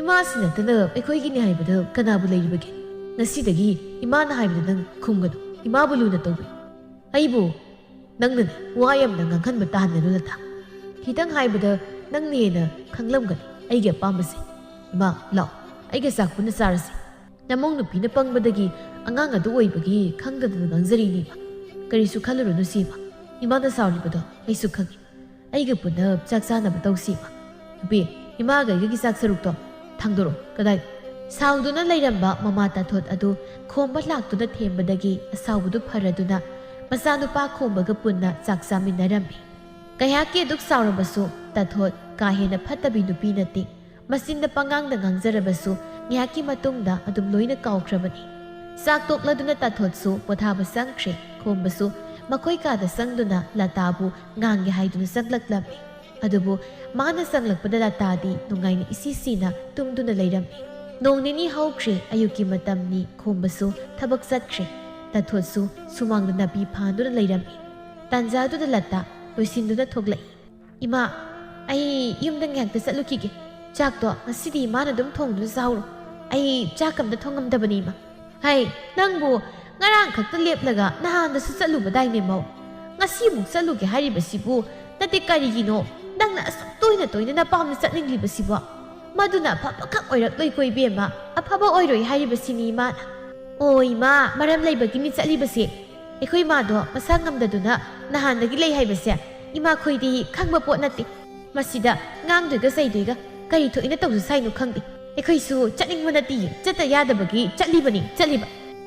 ꯏꯃꯥꯁꯤ ꯅꯠꯇꯅ ꯑꯩꯈꯣꯏꯒꯤꯅꯤ ꯍꯥꯏꯕꯗ ꯀꯅꯥꯕꯨ ꯂꯩꯔꯤꯕꯒꯦ? ꯉꯁꯤꯗꯒꯤ ꯏꯃꯥꯅ ꯍꯥꯏꯕꯗ ꯅꯪ ꯈꯨꯝꯒꯅꯨ꯫ ꯏꯃꯥꯕꯨ ꯂꯨꯅ ꯇꯧꯕꯤ꯫ ꯑꯩꯕꯨ ꯅꯪꯅꯅꯦ ꯋꯥ ꯌꯥꯝꯅ ꯉꯥꯡꯍꯟꯕ ꯇꯥꯍꯟꯒꯅꯨ ꯂꯇꯥ꯫ ꯈꯤꯇꯪ ꯍꯥꯏꯕꯗ ꯅꯪꯅ ꯍꯦꯟꯅ ꯈꯪꯂꯝꯒꯅꯤ ꯑꯩꯒꯤ ꯑꯄꯥꯝꯕꯁꯦ꯫ ꯏꯃꯥ, ꯂꯥꯛꯑꯣ, ꯑꯩꯒ ꯆꯥꯛ ꯄꯨꯟꯅ ꯆꯥꯔꯁꯤ꯫ ꯅꯃꯧ ꯅꯨꯄꯤꯅ ꯄꯪꯕꯗꯒꯤ ꯑꯉꯥꯡ ꯑꯗꯨ ꯑꯣꯏꯕꯒꯤ ꯈꯪꯗꯗꯅ ꯉꯥꯡꯖꯔꯤꯅꯤꯕ꯫ ꯀꯔꯤꯁꯨ ꯈꯜꯂꯨꯔꯅꯨ ꯁꯤꯃ꯫ ꯏꯃꯥꯅ ꯁꯥꯎꯔꯤꯕꯗꯣ ꯑꯩꯁꯨ ꯈꯪꯏ꯫ ꯑꯩꯒ ꯄꯨꯟꯅ ꯆꯥꯛ ꯆꯥꯅꯕ ꯇꯧꯁꯤꯕ꯫ ꯅꯨꯄꯤ, ꯏꯃꯥꯒ ꯑꯩꯒꯒꯤ ꯆꯥꯛ ꯁꯔꯨꯛꯇꯣ ꯊꯥꯡꯗꯣꯔꯛꯑꯣ꯫ ꯀꯗꯥꯏ? ꯁꯥꯎꯗꯨꯅ ꯂꯩꯔꯝꯕ ꯃꯃꯥ ꯇꯥꯊꯣꯠ ꯑꯗꯨ ꯈꯣꯝꯕ ꯂꯥꯛꯇꯨꯅ ꯊꯦꯝꯕꯗꯒꯤ ꯑꯁꯥꯎꯕꯗꯨ ꯐꯔꯗꯨꯅ ꯃꯆꯥꯅꯨꯄꯥ ꯈꯣꯝꯕꯒ ꯄꯨꯟꯅ ꯆꯥꯛ ꯆꯥꯃꯤꯟꯅꯔꯝꯃꯤ꯫ ꯀꯌꯥꯛꯀꯤ ꯑꯗꯨꯛ ꯁꯥꯎꯔꯕꯁꯨ ꯇꯥꯊꯣꯠ ꯀꯥ ꯍꯦꯟꯅ ꯐꯠꯇꯕꯤ ꯅꯨꯄꯤ ꯅꯠꯇꯦ꯫ ꯃꯆꯤꯟꯗ ꯄꯉꯥꯡꯗ ꯉꯥꯡꯖꯔꯕꯁꯨ ꯉꯥꯏꯍꯥꯛꯀꯤ ꯃꯇꯨꯡꯗ ꯑꯗꯨꯝ ꯂꯣꯏꯅ ꯀꯥꯎꯈ꯭ꯔꯕꯅꯤ꯫ ꯆꯥꯛ ꯇꯣꯛꯂꯗꯨꯅ ꯇꯥꯊꯣꯠꯁꯨ ꯄꯣꯊꯥꯕ ꯆꯪꯈ꯭ꯔꯦ꯫ ꯈꯣꯝꯕꯁꯨ ꯃꯈꯣꯏ ꯀꯥꯗ ꯆꯪꯗꯨꯅ ꯂꯇꯥꯕꯨ ꯉꯥꯡꯒꯦ ꯍꯥꯏꯗꯨꯅ ꯆꯪꯂꯛꯂꯝꯃꯤ꯫ ꯑꯗꯨꯕꯨ ꯃꯥꯅ ꯆꯪꯂꯛꯄꯗ ꯂꯇꯥꯗꯤ ꯅꯨꯡꯉꯥꯏꯅ ꯏꯁꯤ ꯁꯤꯅ ꯇꯨꯝꯗꯨꯅ ꯂꯩꯔꯝꯃꯤ꯫ ꯅꯣꯡ ꯅꯤꯅꯤ ꯍꯧꯈ꯭ꯔꯦ꯫ ꯑꯌꯨꯛꯀꯤ ꯃꯇꯝꯅꯤ꯫ ꯈꯣꯝꯕꯁꯨ ꯊꯕꯛ ꯆꯠꯈ꯭ꯔꯦ꯫ ꯇꯥꯊꯣꯠꯁꯨ ꯁꯨꯃꯥꯡꯗ ꯅꯥꯄꯤ ꯐꯥꯟꯗꯨꯅ ꯂꯩꯔꯝꯃꯤ꯫ ꯇꯥꯟꯖꯥꯗꯨꯗ ꯂꯇꯥ ꯂꯣꯏꯁꯤꯟꯗꯨꯅ ꯊꯣꯛꯂꯛꯏ꯫ "ꯏꯃꯥ, ꯑꯩ ꯌꯨꯝꯗ ꯉꯥꯏꯍꯥꯛꯇ ꯆꯠꯂꯨꯈꯤꯒꯦ꯫ ꯆꯥꯛꯇꯣ ꯉꯁꯤꯗꯤ ꯏꯃꯥꯅ ꯑꯗꯨꯝ ꯊꯣꯡꯗꯨꯅ ꯆꯥꯎꯔꯣ꯫ ꯑꯩ ꯆꯥꯛ ꯑꯝꯇ ꯊꯣꯡꯉꯝꯗꯕꯅꯤ, ꯏꯃꯥ꯫" "ꯍꯩ, ꯅꯪꯕꯨ ꯉꯔꯥꯡ ꯈꯛꯇ ꯂꯦꯞꯂꯒ ꯅꯍꯥꯟꯗꯁꯨ ꯆꯠꯂꯨꯕꯗꯥꯏꯅꯦ, ꯃꯧ? ꯉꯁꯤ ꯑꯃꯨꯛ ꯆꯠꯂꯨꯒꯦ ꯍꯥꯏꯔꯤꯕꯁꯤꯕꯨ ꯅꯠꯇꯦ, ꯀꯔꯤꯒꯤꯅꯣ ꯅꯪꯅ ꯑꯁꯨꯛ ꯇꯣꯏꯅ ꯇꯣꯏꯅ ꯅꯄꯥꯝꯗ ꯆꯠꯅꯤꯡꯂꯤꯕꯁꯤꯕꯣ? ꯃꯗꯨꯅ ꯑꯐꯕꯈꯛ ꯑꯣꯏꯔꯛꯂꯣꯏꯀꯣ, ꯏꯕꯦꯝꯃ꯫ ꯑꯐꯕ ꯑꯣꯏꯔꯣꯏ ꯍꯥꯏꯔꯤꯕꯁꯤꯅꯤ ꯏꯃꯥꯅ꯫" "ꯑꯣ ꯏꯃꯥ, ꯃꯔꯝ ꯂꯩꯕꯒꯤꯅꯤ ꯆꯠꯂꯤꯕꯁꯦ꯫ ꯑꯩꯈꯣꯏ ꯏꯃꯥꯗꯣ ꯃꯁꯥ ꯉꯝꯗꯗꯨꯅ ꯅꯍꯥꯟꯗꯒꯤ ꯂꯩ ꯍꯥꯏꯕꯁꯦ ꯏꯃꯥꯈꯣꯏꯗꯤ ꯈꯪꯕ ꯄꯣꯠ ꯅꯠꯇꯦ꯫ ꯃꯁꯤꯗ ꯉꯥꯡꯗꯣꯏꯒ ꯆꯩꯗꯣꯏꯒ ꯀꯔꯤ ꯊꯣꯛꯏꯅ ꯇꯧꯁꯨ ꯁꯥꯏꯅꯣ ꯈꯪꯗꯦ꯫ ꯑꯩꯈꯣꯏꯁꯨ ꯆꯠꯅꯤꯡꯕ ꯅꯠꯇꯤꯌꯦ, ꯆꯠꯇ ꯌꯥꯗꯕꯒꯤ ꯆꯠꯂꯤꯕꯅꯤ, ꯆꯠꯂꯤꯕ꯫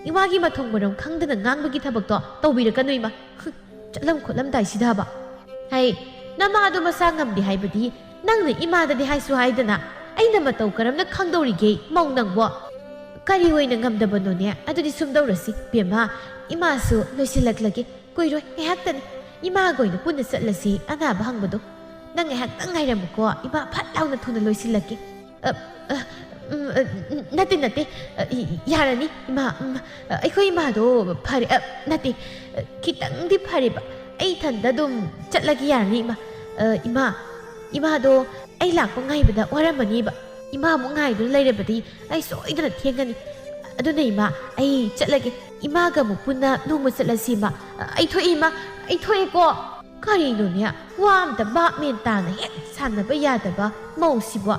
ꯏꯃꯥꯒꯤ ꯃꯊꯣꯡ ꯃꯔꯝ ꯈꯪꯗꯅ ꯉꯥꯡꯕꯒꯤ ꯊꯕꯛꯇꯣ ꯇꯧꯕꯤꯔꯛꯀꯅꯨ ꯏꯃꯥ꯫ ꯍꯨꯝ, ꯆꯠꯂꯝ ꯈꯣꯠꯂꯝꯗꯥꯏꯁꯤꯗꯕ꯫ ꯍꯩ, ꯅꯃꯥꯗꯣ ꯃꯁꯥ ꯉꯝꯗꯦ ꯍꯥꯏꯕꯗꯤ ꯅꯪꯅ ꯏꯃꯥꯗꯗꯤ ꯍꯥꯏꯁꯨ ꯍꯥꯏꯗꯅ ꯑꯩꯅ ꯃꯇꯧ ꯀꯔꯝꯅ ꯈꯪꯗꯧꯔꯤꯒꯦ, ꯃꯧ ꯅꯪꯕꯣ?" "ꯀꯔꯤ ꯑꯣꯏꯅ ꯉꯝꯗꯕꯅꯣꯅꯦ? ꯑꯗꯨꯗꯤ ꯁꯨꯝ ꯇꯧꯔꯁꯤ, ꯕꯦꯝꯃ, ꯏꯃꯥꯁꯨ ꯂꯣꯏꯁꯤꯜꯂꯛꯂꯒꯦ꯫ ꯀꯨꯏꯔꯣꯏ, ꯉꯥꯏꯍꯥꯛꯇꯅꯤ꯫ ꯏꯃꯥꯒ ꯑꯣꯏꯅ ꯄꯨꯟꯅ ꯆꯠꯂꯁꯤ ꯑꯅꯥꯕ ꯍꯪꯕꯗꯣ꯫ ꯅꯪ ꯉꯥꯏꯍꯥꯛꯇꯪ ꯉꯥꯏꯔꯝꯃꯨꯀꯣ, ꯏꯃꯥ ꯐꯠ ꯂꯥꯎꯅ ꯊꯨꯅ ꯂꯣꯏꯁꯤꯜꯂꯛꯀꯦ꯫" "ꯑ, ꯑ, ꯎꯝ, ꯑ, ꯎꯝ, ꯅꯠꯇꯦ, ꯅꯠꯇꯦ꯫ ꯑ, ꯏ-, ꯌꯥꯔꯅꯤ, ꯏꯃꯥ꯫ ꯎꯝ, ꯑ, ꯑꯩꯈꯣꯏ ꯏꯃꯥꯗꯣ ꯐꯔꯦ꯫ ꯑ, ꯅꯠꯇꯦ, ꯑ, ꯈꯤꯇꯪꯗꯤ ꯐꯔꯦꯕ꯫ ꯑꯩ ꯏꯊꯟꯗ ꯑꯗꯨꯝ ꯆꯠꯂꯒꯦ, ꯌꯥꯔꯅꯤ, ꯏꯃꯥ꯫ ꯑ, ꯏꯃꯥ, ꯏꯃꯥꯗꯣ ꯑꯩ ꯂꯥꯛꯄ ꯉꯥꯏꯕꯗ ꯋꯥꯔꯝꯃꯅꯤꯕ꯫ ꯏꯃꯥꯃꯨꯛ ꯉꯥꯏꯗꯨꯅ ꯂꯩꯔꯕꯗꯤ ꯑꯩ ꯁꯣꯏꯗꯅ ꯊꯦꯡꯒꯅꯤ꯫ ꯑꯗꯨꯅ ꯏꯃꯥ, ꯑꯩ ꯆꯠꯂꯒꯦ꯫ ꯏꯃꯥꯒ ꯑꯃꯨꯛ ꯄꯨꯟꯅ ꯅꯣꯡꯃ ꯆꯠꯂꯁꯤ, ꯏꯃꯥ꯫ ꯑ, ꯑꯩ ꯊꯣꯛꯑꯦ, ꯏꯃꯥ, ꯑꯩ ꯊꯣꯛꯑꯦꯀꯣ꯫" ꯀꯔꯤꯅꯣꯅꯦ? ꯋꯥ ꯑꯝꯇ ꯚꯥꯞ ꯃꯦꯟ ꯇꯥꯅ ꯍꯦꯛ ꯁꯥꯟꯅꯕ ꯌꯥꯗꯕ ꯃꯧꯁꯤꯕꯣ꯫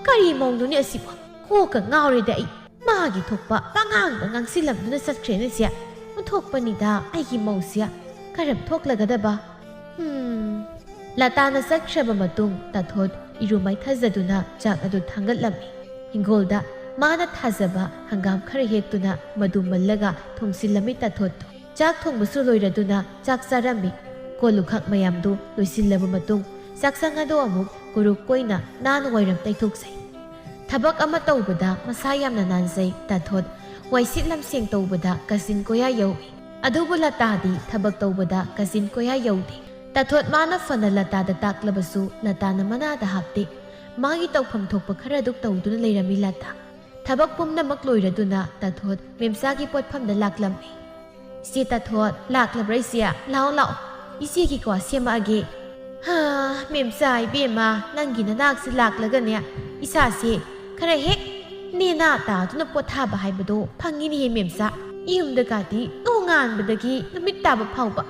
ꯀꯔꯤ ꯃꯧꯅꯣꯅꯦ ꯑꯁꯤꯕꯣ? ꯀꯣꯛꯀ ꯉꯥꯎꯔꯦꯗ ꯑꯩ꯫ ꯃꯥꯒꯤ ꯊꯣꯛꯄ ꯄꯉꯥꯡꯗ ꯉꯥꯡꯁꯤꯜꯂꯝꯗꯨꯅ ꯆꯠꯈ꯭ꯔꯦꯅꯦ ꯁꯦ꯫ ꯑꯣꯟꯊꯣꯛꯄꯅꯤꯗ ꯑꯩꯒꯤ ꯃꯧꯁꯦ꯫ ꯀꯔꯝ ꯊꯣꯛꯂꯒꯗꯕ? ꯍꯨꯝ꯫ ꯂꯇꯥꯅ ꯆꯠꯈ꯭ꯔꯕ ꯃꯇꯨꯡ ꯇꯥꯊꯣꯠ ꯏꯔꯨ ꯃꯥꯏꯊꯖꯗꯨꯅ ꯆꯥꯛ ꯑꯗꯨ ꯊꯥꯡꯒꯠꯂꯝꯃꯤ꯫ ꯍꯤꯡꯒꯣꯜꯗ ꯃꯥꯅ ꯊꯥꯖꯕ ꯍꯪꯒꯥꯝ ꯈꯔ ꯍꯦꯛꯇꯨꯅ ꯃꯗꯨ ꯃꯜꯂꯒ ꯊꯣꯡꯁꯤꯜꯂꯝꯃꯤ ꯇꯥꯊꯣꯠꯇꯨ꯫ ꯆꯥꯛ ꯊꯣꯡꯕꯁꯨ ꯂꯣꯏꯔꯗꯨꯅ ꯆꯥꯛ ꯆꯥꯔꯝꯃꯤ꯫ ꯀꯣꯜ ꯂꯨꯈꯥꯛ ꯃꯌꯥꯝꯗꯨ ꯂꯣꯏꯁꯤꯜꯂꯕ ꯃꯇꯨꯡ ꯆꯥꯛꯁꯪ ꯑꯗꯨ ꯑꯃꯨꯛ ꯀꯨꯔꯨꯞ ꯀꯣꯏꯅ ꯅꯥꯟꯅ ꯋꯥꯏꯔꯝ ꯇꯩꯊꯣꯛꯆꯩ꯫ ꯊꯕꯛ ꯑꯃ ꯇꯧꯕꯗ ꯃꯁꯥ ꯌꯥꯝꯅ ꯅꯥꯟꯖꯩ ꯇꯥꯊꯣꯠ꯫ ꯋꯥꯏꯁꯤꯠ ꯂꯝꯁꯦꯡ ꯇꯧꯕꯗ ꯀꯥꯆꯤꯟ ꯀꯣꯌꯥ ꯌꯧꯏ꯫ ꯑꯗꯨꯕꯨ ꯂꯇꯥꯗꯤ ꯊꯕꯛ ꯇꯧꯕꯗ ꯀꯥꯆꯤꯟ ꯀꯣꯌꯥ ꯌꯧꯗꯦ꯫ ꯇꯥꯊꯣꯠ ꯃꯥꯅ ꯐꯅ ꯂꯇꯥꯗ ꯇꯥꯛꯂꯕꯁꯨ ꯂꯇꯥꯅ ꯃꯅꯥꯗ ꯍꯥꯞꯇꯦ꯫ ꯃꯥꯒꯤ ꯇꯧꯐꯝ ꯊꯣꯛꯄ ꯈꯔ ꯑꯗꯨ ꯇꯧꯗꯨꯅ ꯂꯩꯔꯝꯃꯤ ꯂꯇꯥ꯫ ꯊꯕꯛ ꯄꯨꯝꯅꯃꯛ ꯂꯣꯏꯔꯗꯨꯅ ꯇꯥꯊꯣꯠ ꯃꯦꯝꯆꯥꯒꯤ ꯄꯣꯠꯐꯝꯗ ꯂꯥꯛꯂꯝꯃꯤ꯫ "ꯏꯆꯦ ꯇꯥꯊꯣꯠ, ꯂꯥꯛꯂꯕ꯭ꯔꯥ ꯏꯆꯦ? ꯂꯥꯛꯑꯣ, ꯂꯥꯛꯑꯣ, ꯏꯆꯦꯒꯤꯀꯣ ꯁꯦꯝꯃꯛꯑꯒꯦ꯫" "ꯍꯥ, ꯃꯦꯝꯆꯥ ꯏꯕꯦꯝꯃ, ꯅꯪꯒꯤ ꯅꯅꯥꯛꯁꯤ ꯂꯥꯛꯂꯒꯅꯦ, ꯏꯁꯥꯁꯦ ꯈꯔ ꯍꯦꯛ ꯅꯦꯅꯥ ꯇꯥꯗꯨꯅ ꯄꯣꯊꯥꯕ ꯍꯥꯏꯕꯗꯣ ꯐꯪꯉꯤꯅꯦꯍꯦ ꯃꯦꯝꯆꯥ꯫ ꯌꯨꯝꯗꯀꯥꯗꯤ ꯅꯣꯡꯉꯥꯟꯕꯗꯒꯤ ꯅꯨꯃꯤꯠ ꯇꯥꯕ ꯐꯥꯎꯕ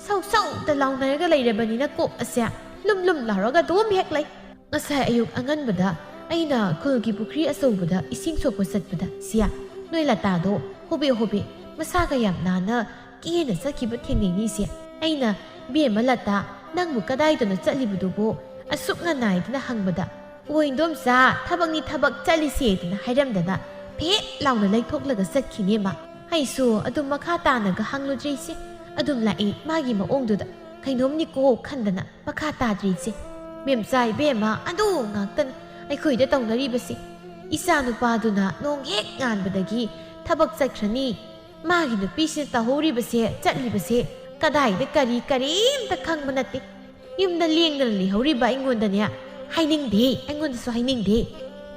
ꯁꯧ ꯁꯧꯗ ꯂꯥꯎꯅꯔꯒ ꯂꯩꯔꯕꯅꯤꯅ ꯀꯣꯛ ꯑꯁꯦ ꯂꯨꯝ ꯂꯨꯝ ꯂꯥꯎꯔꯒ ꯑꯗꯨꯝ ꯍꯦꯛ ꯂꯩ꯫ ꯉꯁꯥꯏ ꯑꯌꯨꯛ ꯑꯉꯟꯕꯗ ꯑꯩꯅ ꯈꯨꯜꯒꯤ ꯄꯨꯈ꯭ꯔꯤ ꯑꯆꯧꯕꯗ ꯏꯁꯤꯡ ꯁꯣꯛꯄ ꯆꯠꯄꯗ, ꯁꯤꯌꯥ, ꯅꯣꯏ ꯂꯇꯥꯗꯣ ꯍꯣꯕꯦ ꯍꯣꯕꯦ ꯃꯁꯥꯒ ꯌꯥꯝ ꯅꯥꯟꯅ ꯀꯦꯅ ꯆꯠꯈꯤꯕ ꯊꯦꯡꯅꯩꯅꯦ ꯏꯆꯦ꯫ ꯑꯩꯅ, "ꯏꯕꯦꯝꯃ ꯂꯇꯥ, ꯅꯪꯕꯨ ꯀꯗꯥꯏꯗꯅꯣ ꯆꯠꯂꯤꯕꯗꯨꯕꯨ ꯑꯁꯨꯛ ꯉꯟꯅꯥꯏꯗꯅ?" ꯍꯪꯕꯗ, "ꯑꯣ ꯏꯟꯗꯣꯝꯆꯥ, ꯊꯕꯛꯅꯤ ꯊꯕꯛ ꯆꯠꯂꯤꯁꯦꯗꯅ" ꯍꯥꯏꯔꯝꯗꯅ ꯐꯦꯠ ꯂꯥꯎꯅ ꯂꯩꯊꯣꯛꯂꯒ ꯆꯠꯈꯤꯅꯦ ꯃꯥ꯫ ꯑꯩꯁꯨ ꯑꯗꯨꯝ ꯃꯈꯥ ꯇꯥꯅꯒ ꯍꯪꯂꯨꯗ꯭ꯔꯦ ꯏꯆꯦ꯫ ꯑꯗꯨꯝ ꯂꯥꯛꯑꯦ ꯃꯥꯒꯤ ꯃꯑꯣꯡꯗꯨꯗ꯫ ꯀꯩꯅꯣꯝꯅꯤꯀꯣ ꯈꯟꯗꯅ ꯃꯈꯥ ꯇꯥꯗ꯭ꯔꯦ ꯏꯆꯦ꯫ ꯃꯦꯝꯆꯥ ꯏꯕꯦꯝꯃ, ꯑꯗꯨ ꯉꯥꯛꯇꯅꯤ ꯑꯩꯈꯣꯏꯗ ꯇꯧꯅꯔꯤꯕꯁꯤ꯫ "ꯏꯆꯥ ꯅꯨꯄꯥꯗꯨꯅ ꯅꯣꯡ ꯍꯦꯛ ꯉꯥꯟꯕꯗꯒꯤ ꯊꯕꯛ ꯆꯠꯈ꯭ꯔꯅꯤ꯫ ꯃꯥꯒꯤ ꯅꯨꯄꯤꯁꯤꯅ ꯇꯧꯍꯧꯔꯤꯕꯁꯦ, ꯆꯠꯂꯤꯕꯁꯦ ꯀꯗꯥꯏꯗ ꯀꯔꯤ, ꯀꯔꯤꯝꯇ ꯈꯪꯕ ꯅꯠꯇꯦ꯫ ꯌꯨꯝꯗ ꯂꯦꯡꯗꯅ ꯂꯩꯍꯧꯔꯤꯕ ꯑꯩꯉꯣꯟꯗꯅꯦ ꯍꯥꯏꯅꯤꯡꯗꯦ, ꯑꯩꯉꯣꯟꯗꯁꯨ ꯍꯥꯏꯅꯤꯡꯗꯦ꯫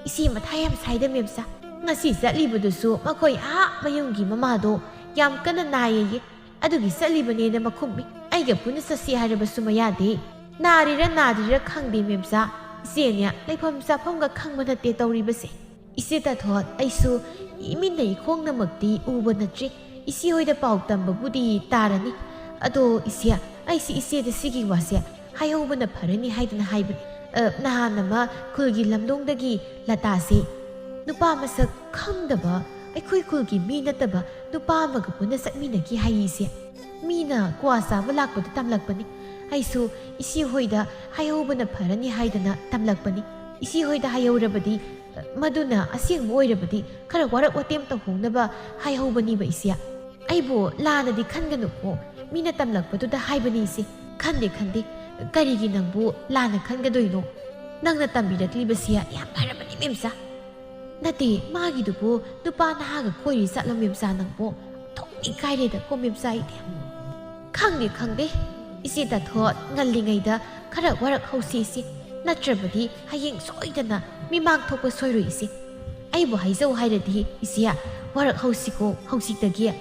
ꯏꯆꯦ ꯃꯊꯥ ꯌꯥꯝ ꯁꯥꯏꯗ ꯃꯦꯝꯆꯥ꯫ ꯉꯁꯤ ꯆꯠꯂꯤꯕꯗꯨꯁꯨ ꯃꯈꯣꯏ ꯑꯥ ꯃꯌꯨꯝꯒꯤ ꯃꯃꯥꯗꯣ ꯌꯥꯝ ꯀꯟꯅ ꯅꯥꯏꯌꯦꯌꯦ꯫ ꯑꯗꯨꯒꯤ ꯆꯠꯂꯤꯕꯅꯦꯅ ꯃꯈꯨꯝꯃꯤ꯫ ꯑꯩꯒ ꯄꯨꯟꯅ ꯆꯠꯁꯤ ꯍꯥꯏꯔꯕꯁꯨ ꯃꯌꯥꯗꯦ꯫ ꯅꯥꯔꯤꯔ ꯅꯥꯗ꯭ꯔꯤꯔ ꯈꯪꯗꯦ ꯃꯦꯝꯆꯥ꯫ ꯏꯆꯦꯅꯦ ꯂꯩꯐꯝ ꯆꯥꯐꯝꯒ ꯈꯪꯕ ꯅꯠꯇꯦ ꯇꯧꯔꯤꯕꯁꯦ꯫ ꯏꯆꯦ ꯇꯥꯊꯣꯠ, ꯑꯩꯁꯨ ꯏꯃꯤꯠꯅ ꯏꯈꯣꯡꯅꯃꯛꯇꯤ ꯎꯕ ꯅꯠꯇ꯭ꯔꯤ꯫ ꯏꯆꯦ ꯍꯣꯏꯗ ꯄꯥꯎ ꯇꯝꯕꯕꯨꯗꯤ ꯇꯥꯔꯅꯤ꯫ ꯑꯗꯣ ꯏꯆꯦ, ꯑꯩꯁꯦ ꯏꯆꯦꯗ ꯁꯤꯒꯤ ꯋꯥꯁꯦ ꯍꯥꯏꯍꯧꯕꯅ ꯐꯔꯅꯤ ꯍꯥꯏꯗꯅ ꯍꯥꯏꯕꯅꯤ꯫ ꯑ, ꯅꯍꯥꯟ ꯑꯃ ꯈꯨꯜꯒꯤ ꯂꯝꯗꯣꯡꯗꯒꯤ ꯂꯇꯥꯁꯦ ꯅꯨꯄꯥ ꯃꯁꯛ ꯈꯪꯗꯕ, ꯑꯩꯈꯣꯏ ꯈꯨꯜꯒꯤ ꯃꯤ ꯅꯠꯇꯕ ꯅꯨꯄꯥ ꯑꯃꯒ ꯄꯨꯟꯅ ꯆꯠꯃꯤꯟꯅꯈꯤ ꯍꯥꯏꯌꯦ ꯏꯆꯦ꯫ ꯃꯤꯅ ꯀ꯭ꯋꯥ ꯆꯥꯕ ꯂꯥꯛꯄꯗ ꯇꯝꯂꯛꯄꯅꯤ꯫ ꯑꯩꯁꯨ ꯏꯆꯦ ꯍꯣꯏꯗ ꯍꯥꯏꯍꯧꯕꯅ ꯐꯔꯅꯤ ꯍꯥꯏꯗꯅ ꯇꯝꯂꯛꯄꯅꯤ꯫ ꯏꯆꯦ ꯍꯣꯏꯗ ꯍꯥꯏꯍꯧꯔꯕꯗꯤ, ꯃꯗꯨꯅ ꯑꯁꯦꯡꯕ ꯑꯣꯏꯔꯕꯗꯤ ꯈꯔ ꯋꯥꯔꯛ ꯋꯥꯇꯦꯝ ꯇꯧꯍꯧꯅꯕ ꯍꯥꯏꯍꯧꯕꯅꯤꯕ ꯏꯆꯦ꯫ ꯑꯩꯕꯨ ꯂꯥꯟꯅꯗꯤ ꯈꯟꯒꯅꯨꯀꯣ, ꯃꯤꯅ ꯇꯝꯂꯛꯄꯗꯨꯗ ꯍꯥꯏꯕꯅꯤ ꯏꯆꯦ꯫ ꯈꯟꯗꯦ, ꯈꯟꯗꯦ꯫ ꯀꯔꯤꯒꯤ ꯅꯪꯕꯨ ꯂꯥꯟꯅ ꯈꯟꯒꯗꯣꯏꯅꯣ? ꯅꯪꯅ ꯇꯝꯕꯤꯔꯛꯂꯤꯕꯁꯦ ꯌꯥꯝ ꯐꯔꯕꯅꯤ ꯃꯦꯝꯆꯥ꯫ ꯅꯠꯇꯦ, ꯃꯥꯒꯤꯗꯨꯕꯨ ꯅꯨꯄꯥ ꯅꯍꯥꯒ ꯀꯣꯏꯔꯤ ꯆꯠꯂꯣ ꯃꯦꯝꯆꯥ ꯅꯪꯕꯨ? ꯊꯣꯛꯅꯤ ꯀꯥꯏꯔꯦꯗꯀꯣ ꯃꯦꯝꯆꯥ ꯑꯩꯗꯤ꯫ ꯈꯪꯗꯦ, ꯈꯪꯗꯦ꯫ ꯏꯆꯦ ꯇꯥꯊꯣꯠ, ꯉꯜꯂꯤꯉꯩꯗ ꯈꯔ ꯋꯥꯔꯛ ꯍꯧꯁꯤ ꯏꯆꯦ꯫ ꯅꯠꯇ꯭ꯔꯕꯗꯤ ꯍꯌꯦꯡ ꯁꯣꯏꯗꯅ ꯃꯤꯃꯥꯡ ꯊꯣꯛꯄ ꯁꯣꯏꯔꯣꯏ ꯏꯆꯦ꯫ ꯑꯩꯕꯨ ꯍꯥꯏꯖꯧ ꯍꯥꯏꯔꯗꯤ ꯏꯆꯦ, ꯋꯥꯔꯛ ꯍꯧꯁꯤꯀꯣ ꯍꯧꯖꯤꯛꯇꯒꯤ꯫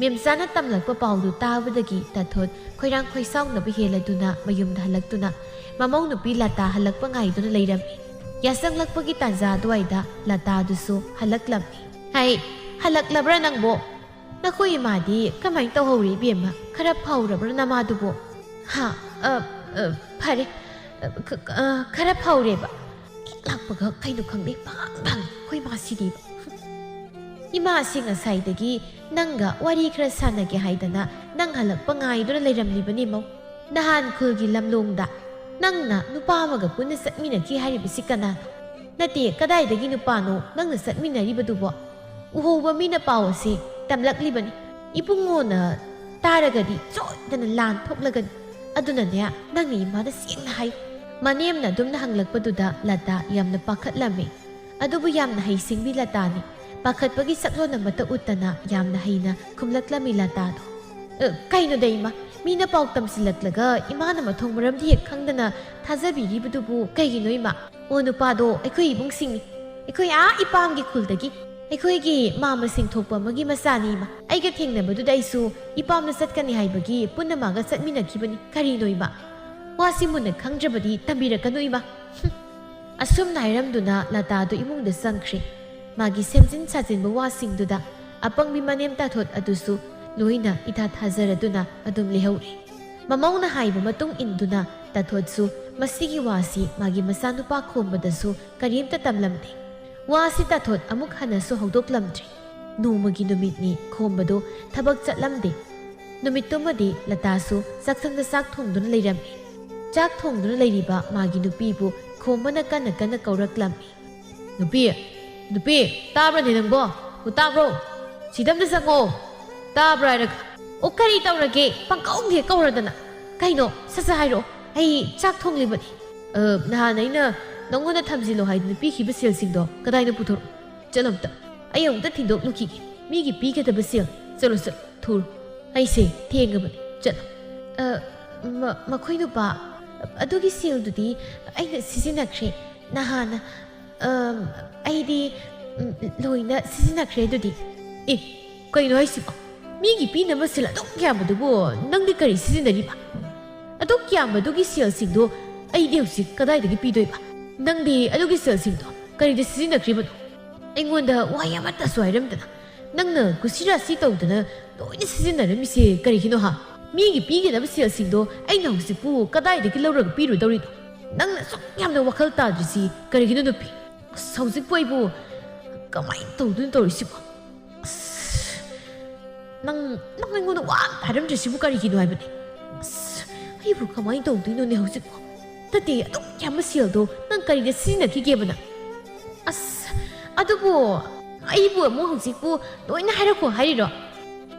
ꯃꯦꯝꯆꯥꯅ ꯇꯝꯂꯛꯄ ꯄꯥꯎꯗꯨ ꯇꯥꯕꯗꯒꯤ ꯇꯥꯊꯣꯠ ꯈꯣꯏꯔꯥꯡ ꯈꯣꯏꯁꯥꯎꯅꯕ ꯍꯦꯜꯂꯗꯨꯅ ꯃꯌꯨꯝꯗ ꯍꯜꯂꯛꯇꯨꯅ ꯃꯃꯧ ꯅꯨꯄꯤ ꯂꯇꯥ ꯍꯜꯂꯛꯄ ꯉꯥꯏꯗꯨꯅ ꯂꯩꯔꯝꯃꯤ꯫ ꯌꯥꯆꯪꯂꯛꯄꯒꯤ ꯇꯥꯟꯖꯥ ꯑꯗꯨꯋꯥꯏꯗ ꯂꯇꯥꯗꯨꯁꯨ ꯍꯜꯂꯛꯂꯝꯃꯤ꯫ "ꯍꯩ, ꯍꯜꯂꯛꯂꯕ꯭ꯔꯥ ꯅꯪꯕꯣ? ꯅꯈꯣꯏ ꯏꯃꯥꯗꯤ ꯀꯃꯥꯏꯅ ꯇꯧꯍꯧꯔꯤ ꯏꯕꯦꯝꯃ? ꯈꯔ ꯐꯧꯔꯕ꯭ꯔꯥ ꯅꯃꯥꯗꯨꯕꯣ?" "ꯍꯥ? ꯑ, ꯑ, ꯐꯔꯦ꯫ ꯑ, ꯈ-, ꯑ, ꯈꯔ ꯐꯧꯔꯦꯕ꯫ ꯍꯦꯛ ꯂꯥꯛꯄꯒ ꯀꯩꯅꯣ ꯈꯪꯗꯦ, ꯄꯪꯉꯥꯡ ꯉꯥꯡꯉꯤ ꯑꯩꯈꯣꯏ ꯏꯃꯥꯁꯤꯗꯤꯕ꯫ ꯏꯃꯥꯁꯤ ꯉꯁꯥꯏꯗꯒꯤ ꯅꯪꯒ ꯋꯥꯔꯤ ꯈꯔ ꯁꯥꯟꯅꯒꯦ ꯍꯥꯏꯗꯅ ꯅꯪ ꯍꯜꯂꯛꯄ ꯉꯥꯏꯗꯨꯅ ꯂꯩꯔꯝꯂꯤꯕꯅꯤ ꯃꯧ꯫ ꯅꯍꯥꯟ ꯈꯨꯜꯒꯤ ꯂꯝꯂꯣꯡꯗ ꯅꯪꯅ ꯅꯨꯄꯥ ꯑꯃꯒ ꯄꯨꯟꯅ ꯆꯠꯃꯤꯟꯅꯈꯤ ꯍꯥꯏꯔꯤꯕꯁꯤ ꯀꯅꯥꯅꯣ? ꯅꯠꯇꯦ, ꯀꯗꯥꯏꯗꯒꯤ ꯅꯨꯄꯥꯅꯣ ꯅꯪꯅ ꯆꯠꯃꯤꯟꯅꯔꯤꯕꯗꯨꯕꯣ?" ꯎꯍꯧꯕ ꯃꯤꯅ ꯄꯥꯎ ꯑꯁꯤ ꯇꯝꯂꯛꯂꯤꯕꯅꯤ꯫ ꯏꯕꯨꯡꯉꯣꯅ ꯇꯥꯔꯒꯗꯤ ꯁꯣꯏꯗꯅ ꯂꯥꯟ ꯊꯣꯛꯂꯒꯅꯤ꯫ ꯑꯗꯨꯅꯅꯦ, ꯅꯪꯅ ꯏꯃꯥꯗ ꯁꯦꯡꯅ ꯍꯥꯏꯌꯨ꯫ ꯃꯅꯦꯝꯅ ꯑꯗꯨꯝꯅ ꯍꯪꯂꯛꯄꯗꯨꯗ ꯂꯇꯥ ꯌꯥꯝꯅ ꯄꯥꯈꯠꯂꯝꯃꯤ꯫ ꯑꯗꯨꯕꯨ ꯌꯥꯝꯅ ꯍꯩꯁꯤꯡꯕꯤ ꯂꯇꯥꯅꯤ꯫ ꯄꯥꯈꯠꯄꯒꯤ ꯁꯛꯂꯣꯟ ꯑꯃꯠꯇ ꯎꯠꯇꯅ ꯌꯥꯝꯅ ꯍꯩꯅ ꯈꯨꯝꯂꯛꯂꯝꯃꯤ ꯂꯇꯥꯗꯣ꯫ "ꯑ, ꯀꯩꯅꯣꯗ ꯏꯃꯥ, ꯃꯤꯅ ꯄꯥꯎ ꯇꯝꯁꯤꯜꯂꯛꯂꯒ ꯏꯃꯥꯅ ꯃꯊꯣꯡ ꯃꯔꯝꯗꯤ ꯍꯦꯛ ꯈꯪꯗꯅ ꯊꯥꯖꯕꯤꯔꯤꯕꯗꯨꯕꯨ ꯀꯩꯒꯤꯅꯣ ꯏꯃꯥ? ꯑꯣ, ꯅꯨꯄꯥꯗꯣ ꯑꯩꯈꯣꯏ ꯏꯕꯨꯡꯁꯤꯡꯅꯤ꯫ ꯑꯩꯈꯣꯏ ꯑꯥ ꯏꯄꯥꯝꯒꯤ ꯈꯨꯜꯗꯒꯤ꯫ ꯑꯩꯈꯣꯏꯒꯤ ꯃꯥꯝꯃꯁꯤꯡ ꯊꯣꯛꯄ ꯑꯃꯒꯤ ꯃꯆꯥꯅꯤ ꯏꯃꯥ꯫ ꯑꯩꯒ ꯊꯦꯡꯅꯕꯗꯨꯗ ꯑꯩꯁꯨ ꯏꯄꯥꯝꯗ ꯆꯠꯀꯅꯤ ꯍꯥꯏꯕꯒꯤ ꯄꯨꯟꯅ ꯃꯥꯒ ꯆꯠꯃꯤꯟꯅꯈꯤꯕꯅꯤ꯫ ꯀꯔꯤꯅꯣ ꯏꯃꯥ? ꯋꯥꯁꯤ ꯃꯨꯟꯅ ꯈꯪꯗ꯭ꯔꯕꯗꯤ ꯇꯝꯕꯤꯔꯛꯀꯅꯨ ꯏꯃꯥ꯫" ꯍꯨꯝ꯫ ꯑꯁꯨꯝꯅ ꯍꯥꯏꯔꯝꯗꯨꯅ ꯂꯇꯥꯗꯨ ꯏꯃꯨꯡꯗ ꯆꯪꯈ꯭ꯔꯦ꯫ ꯃꯥꯒꯤ ꯁꯦꯝꯖꯤꯟ ꯁꯥꯖꯤꯟꯕ ꯋꯥꯁꯤꯡꯗꯨꯗ ꯑꯄꯪꯕꯤ ꯃꯅꯦꯝ ꯇꯥꯊꯣꯠ ꯑꯗꯨꯁꯨ ꯂꯣꯏꯅ ꯏꯊꯥ ꯊꯥꯖꯔꯗꯨꯅ ꯑꯗꯨꯝ ꯂꯩꯍꯧꯔꯦ꯫ ꯃꯃꯧꯅ ꯍꯥꯏꯕ ꯃꯇꯨꯡ ꯏꯟꯗꯨꯅ ꯇꯥꯊꯣꯠꯁꯨ ꯃꯁꯤꯒꯤ ꯋꯥꯁꯤ ꯃꯥꯒꯤ ꯃꯆꯥꯅꯨꯄꯥ ꯈꯣꯝꯕꯗꯁꯨ ꯀꯔꯤꯝꯇ ꯇꯝꯂꯝꯗꯦ꯫ ꯋꯥꯁꯤ ꯇꯥꯊꯣꯠ ꯑꯃꯨꯛ ꯍꯟꯅꯁꯨ ꯍꯧꯗꯣꯛꯂꯝꯗ꯭ꯔꯦ꯫ ꯅꯣꯡꯃꯒꯤ ꯅꯨꯃꯤꯠꯅꯤ ꯈꯣꯝꯕꯗꯨ ꯊꯕꯛ ꯆꯠꯂꯝꯗꯦ꯫ ꯅꯨꯃꯤꯠꯇꯨꯃꯗꯤ ꯂꯇꯥꯁꯨ ꯆꯥꯛꯁꯪꯗ ꯆꯥꯛ ꯊꯣꯡꯗꯨꯅ ꯂꯩꯔꯝꯃꯤ꯫ ꯆꯥꯛ ꯊꯣꯡꯗꯨꯅ ꯂꯩꯔꯤꯕ ꯃꯥꯒꯤ ꯅꯨꯄꯤꯕꯨ ꯈꯣꯝꯕꯅ ꯀꯟꯅ ꯀꯟꯅ ꯀꯧꯔꯛꯂꯝꯃꯤ꯫ "ꯅꯨꯄꯤ, ꯅꯨꯄꯤ, ꯇꯥꯕ꯭ꯔꯅꯦ ꯅꯪꯕꯣ? ꯑꯣ, ꯇꯥꯕ꯭ꯔꯣ? ꯁꯤꯗ ꯑꯝꯇ ꯆꯪꯉꯣ꯫ ꯇꯥꯕ꯭ꯔꯥ ꯍꯥꯏꯔꯒ꯫ ꯑꯣ, ꯀꯔꯤ ꯇꯧꯔꯒꯦ? ꯄꯪꯀꯧꯗ ꯍꯦꯛ ꯀꯧꯔꯗꯅ꯫ ꯀꯩꯅꯣ? ꯁꯠ ꯁꯠ ꯍꯥꯏꯔꯛꯑꯣ꯫ ꯑꯩ ꯆꯥꯛ ꯊꯣꯡꯂꯤꯕꯅꯤ꯫" "ꯑ, ꯅꯍꯥꯟ ꯑꯩꯅ ꯅꯪꯉꯣꯟꯗ ꯊꯝꯖꯤꯜꯂꯣ ꯍꯥꯏꯗꯨꯅ ꯄꯤꯈꯤꯕ ꯁꯦꯜꯁꯤꯡꯗꯣ ꯀꯗꯥꯏꯅꯣ? ꯄꯨꯊꯣꯔꯛꯑꯣ꯫ ꯆꯠꯂꯣ ꯑꯝꯇ꯫ ꯑꯩ ꯑꯃꯨꯛꯇ ꯊꯤꯟꯗꯣꯛꯂꯨꯈꯤꯒꯦ꯫ ꯃꯤꯒꯤ ꯄꯤꯒꯗꯕ ꯁꯦꯜ꯫ ꯆꯠꯂꯣ, ꯆꯠꯂꯣ, ꯊꯨꯔꯣ꯫ ꯑꯩꯁꯦ ꯊꯦꯡꯉꯕꯅꯤ꯫ ꯆꯠꯂꯣ꯫" "ꯑ, ꯃ-, ꯃꯈꯣꯏ ꯅꯨꯄꯥ, ꯑꯗꯨꯒꯤ ꯁꯦꯜꯗꯨꯗꯤ ꯑꯩꯅ ꯁꯤꯖꯤꯟꯅꯈ꯭ꯔꯦ꯫ ꯅꯍꯥꯟ, ꯑꯝ, ꯑꯩꯗꯤ, ꯎꯝ, ꯂꯣꯏꯅ ꯁꯤꯖꯤꯟꯅꯈ꯭ꯔꯦ ꯑꯗꯨꯗꯤ꯫" "ꯑꯦ, ꯀꯩꯅꯣ ꯍꯥꯏꯁꯤꯕꯣ? ꯃꯤꯒꯤ ꯄꯤꯅꯕ ꯁꯦꯜ ꯑꯗꯨꯛ ꯌꯥꯝꯕꯗꯨꯕꯨ ꯅꯪꯗꯤ ꯀꯔꯤ ꯁꯤꯖꯤꯟꯅꯔꯤꯕ? ꯑꯗꯨꯛ ꯌꯥꯝꯕꯗꯨꯒꯤ ꯁꯦꯜꯁꯤꯡꯗꯣ ꯑꯩꯗꯤ ꯍꯧꯖꯤꯛ ꯀꯗꯥꯏꯗꯒꯤ ꯄꯤꯗꯣꯏꯕ? ꯅꯪꯗꯤ ꯑꯗꯨꯒꯤ ꯁꯦꯜꯁꯤꯡꯗꯣ ꯀꯔꯤꯗ ꯁꯤꯖꯤꯟꯅꯈ꯭ꯔꯤꯕꯅꯣ? ꯑꯩꯉꯣꯟꯗ ꯋꯥꯍꯩ ꯑꯃꯠꯇꯁꯨ ꯍꯥꯏꯔꯝꯗꯅ ꯅꯪꯅ ꯀꯨꯁꯤꯔꯥꯁꯤ ꯇꯧꯗꯅ ꯂꯣꯏꯅ ꯁꯤꯖꯤꯟꯅꯔꯝꯃꯤꯁꯦ ꯀꯔꯤꯒꯤꯅꯣ ꯍꯥ? ꯃꯤꯒꯤ ꯄꯤꯒꯗꯕ ꯁꯦꯜꯁꯤꯡꯗꯣ ꯑꯩꯅ ꯍꯧꯖꯤꯛꯄꯨ ꯀꯗꯥꯏꯗꯒꯤ ꯂꯧꯔꯒ ꯄꯤꯔꯨꯗꯧꯔꯤꯅꯣ? ꯅꯪꯅ ꯑꯁꯨꯛ ꯌꯥꯝꯅ ꯋꯥꯈꯜ ꯇꯥꯗ꯭ꯔꯤꯁꯤ ꯀꯔꯤꯒꯤꯅꯣ ꯅꯨꯄꯤ? ꯑꯁ, ꯍꯧꯖꯤꯛꯄꯨ ꯑꯩꯕꯨ ꯀꯃꯥꯏꯅ ꯇꯧꯗꯣꯏꯅꯣ ꯇꯧꯔꯤꯁꯤꯕꯣ? ꯑꯁ, ꯅꯪ, ꯅꯪ ꯑꯩꯉꯣꯟꯗ ꯋꯥ ꯑꯝꯇ ꯍꯥꯏꯔꯝꯗ꯭ꯔꯤꯁꯤꯕꯨ ꯀꯔꯤꯒꯤꯅꯣ ꯍꯥꯏꯕꯅꯦ? ꯑꯁ, ꯑꯩꯕꯨ ꯀꯃꯥꯏꯅ ꯇꯧꯗꯣꯏꯅꯣꯅꯦ ꯍꯧꯖꯤꯛꯄꯣ? ꯅꯠꯇꯦ, ꯑꯗꯨꯛ ꯌꯥꯝꯕ ꯁꯦꯜꯗꯣ ꯅꯪ ꯀꯔꯤꯗ ꯁꯤꯖꯤꯟꯅꯈꯤꯒꯦꯕ ꯅꯪ? ꯑꯁ, ꯑꯗꯨꯕꯨ ꯑꯩꯕꯨ ꯑꯃꯨꯛ ꯍꯧꯖꯤꯛꯄꯨ ꯂꯣꯏꯅ ꯍꯥꯏꯔꯛꯈꯣ ꯍꯥꯏꯔꯤꯔꯣ?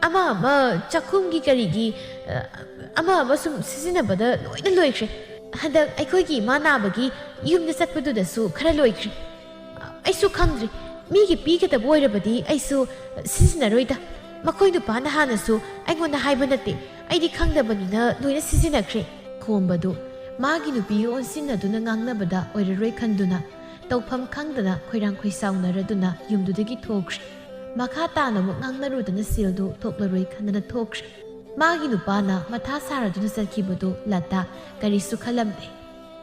ꯑꯃ ꯑꯃ ꯆꯥꯛꯈꯨꯝꯒꯤ ꯀꯔꯤꯒꯤ, ꯑ, ꯑꯃ ꯑꯃ ꯁꯨꯝ ꯁꯤꯖꯤꯟꯅꯕꯗ ꯂꯣꯏꯅ ꯂꯣꯏꯈ꯭ꯔꯦ꯫ ꯍꯟꯗꯛ ꯑꯩꯈꯣꯏꯒꯤ ꯏꯃꯥ ꯅꯥꯕꯒꯤ ꯌꯨꯝꯗ ꯆꯠꯄꯗꯨꯗꯁꯨ ꯈꯔ ꯂꯣꯏꯈ꯭ꯔꯦ꯫ ꯑ, "ꯑꯩꯁꯨ ꯈꯪꯗ꯭ꯔꯦ꯫ ꯃꯤꯒꯤ ꯄꯤꯒꯗꯕ ꯑꯣꯏꯔꯕꯗꯤ ꯑꯩꯁꯨ ꯁꯤꯖꯤꯟꯅꯔꯣꯏꯗ꯫ ꯃꯈꯣꯏ ꯅꯨꯄꯥꯅ ꯍꯥꯟꯅꯁꯨ ꯑꯩꯉꯣꯟꯗ ꯍꯥꯏꯕ ꯅꯠꯇꯦ꯫ ꯑꯩꯗꯤ ꯈꯪꯗꯕꯅꯤꯅ ꯂꯣꯏꯅ ꯁꯤꯖꯤꯟꯅꯈ꯭ꯔꯦ꯫" ꯈꯣꯝꯕꯗꯨ ꯃꯥꯒꯤ ꯅꯨꯄꯤꯒ ꯑꯣꯟꯁꯤꯟꯅꯗꯨꯅ ꯉꯥꯡꯅꯕꯗ ꯑꯣꯏꯔꯔꯣꯏ ꯈꯟꯗꯨꯅ, ꯇꯧꯐꯝ ꯈꯪꯗꯅ ꯈꯣꯏꯔꯥꯡ ꯈꯣꯏꯁꯥꯎꯅꯔꯗꯨꯅ ꯌꯨꯝꯗꯨꯗꯒꯤ ꯊꯣꯛꯈ꯭ꯔꯦ꯫ ꯃꯈꯥ ꯇꯥꯅ ꯑꯃꯨꯛ ꯉꯥꯡꯅꯔꯨꯗꯅ ꯁꯦꯜꯗꯨ ꯊꯣꯛꯂꯔꯣꯏ ꯈꯟꯗꯅ ꯊꯣꯛꯈ꯭ꯔꯦ꯫ ꯃꯥꯒꯤ ꯅꯨꯄꯥꯅ ꯃꯊꯥ ꯁꯥꯔꯗꯨꯅ ꯆꯠꯈꯤꯕꯗꯨ ꯂꯇꯥ ꯀꯔꯤꯁꯨ ꯈꯜꯂꯝꯗꯦ꯫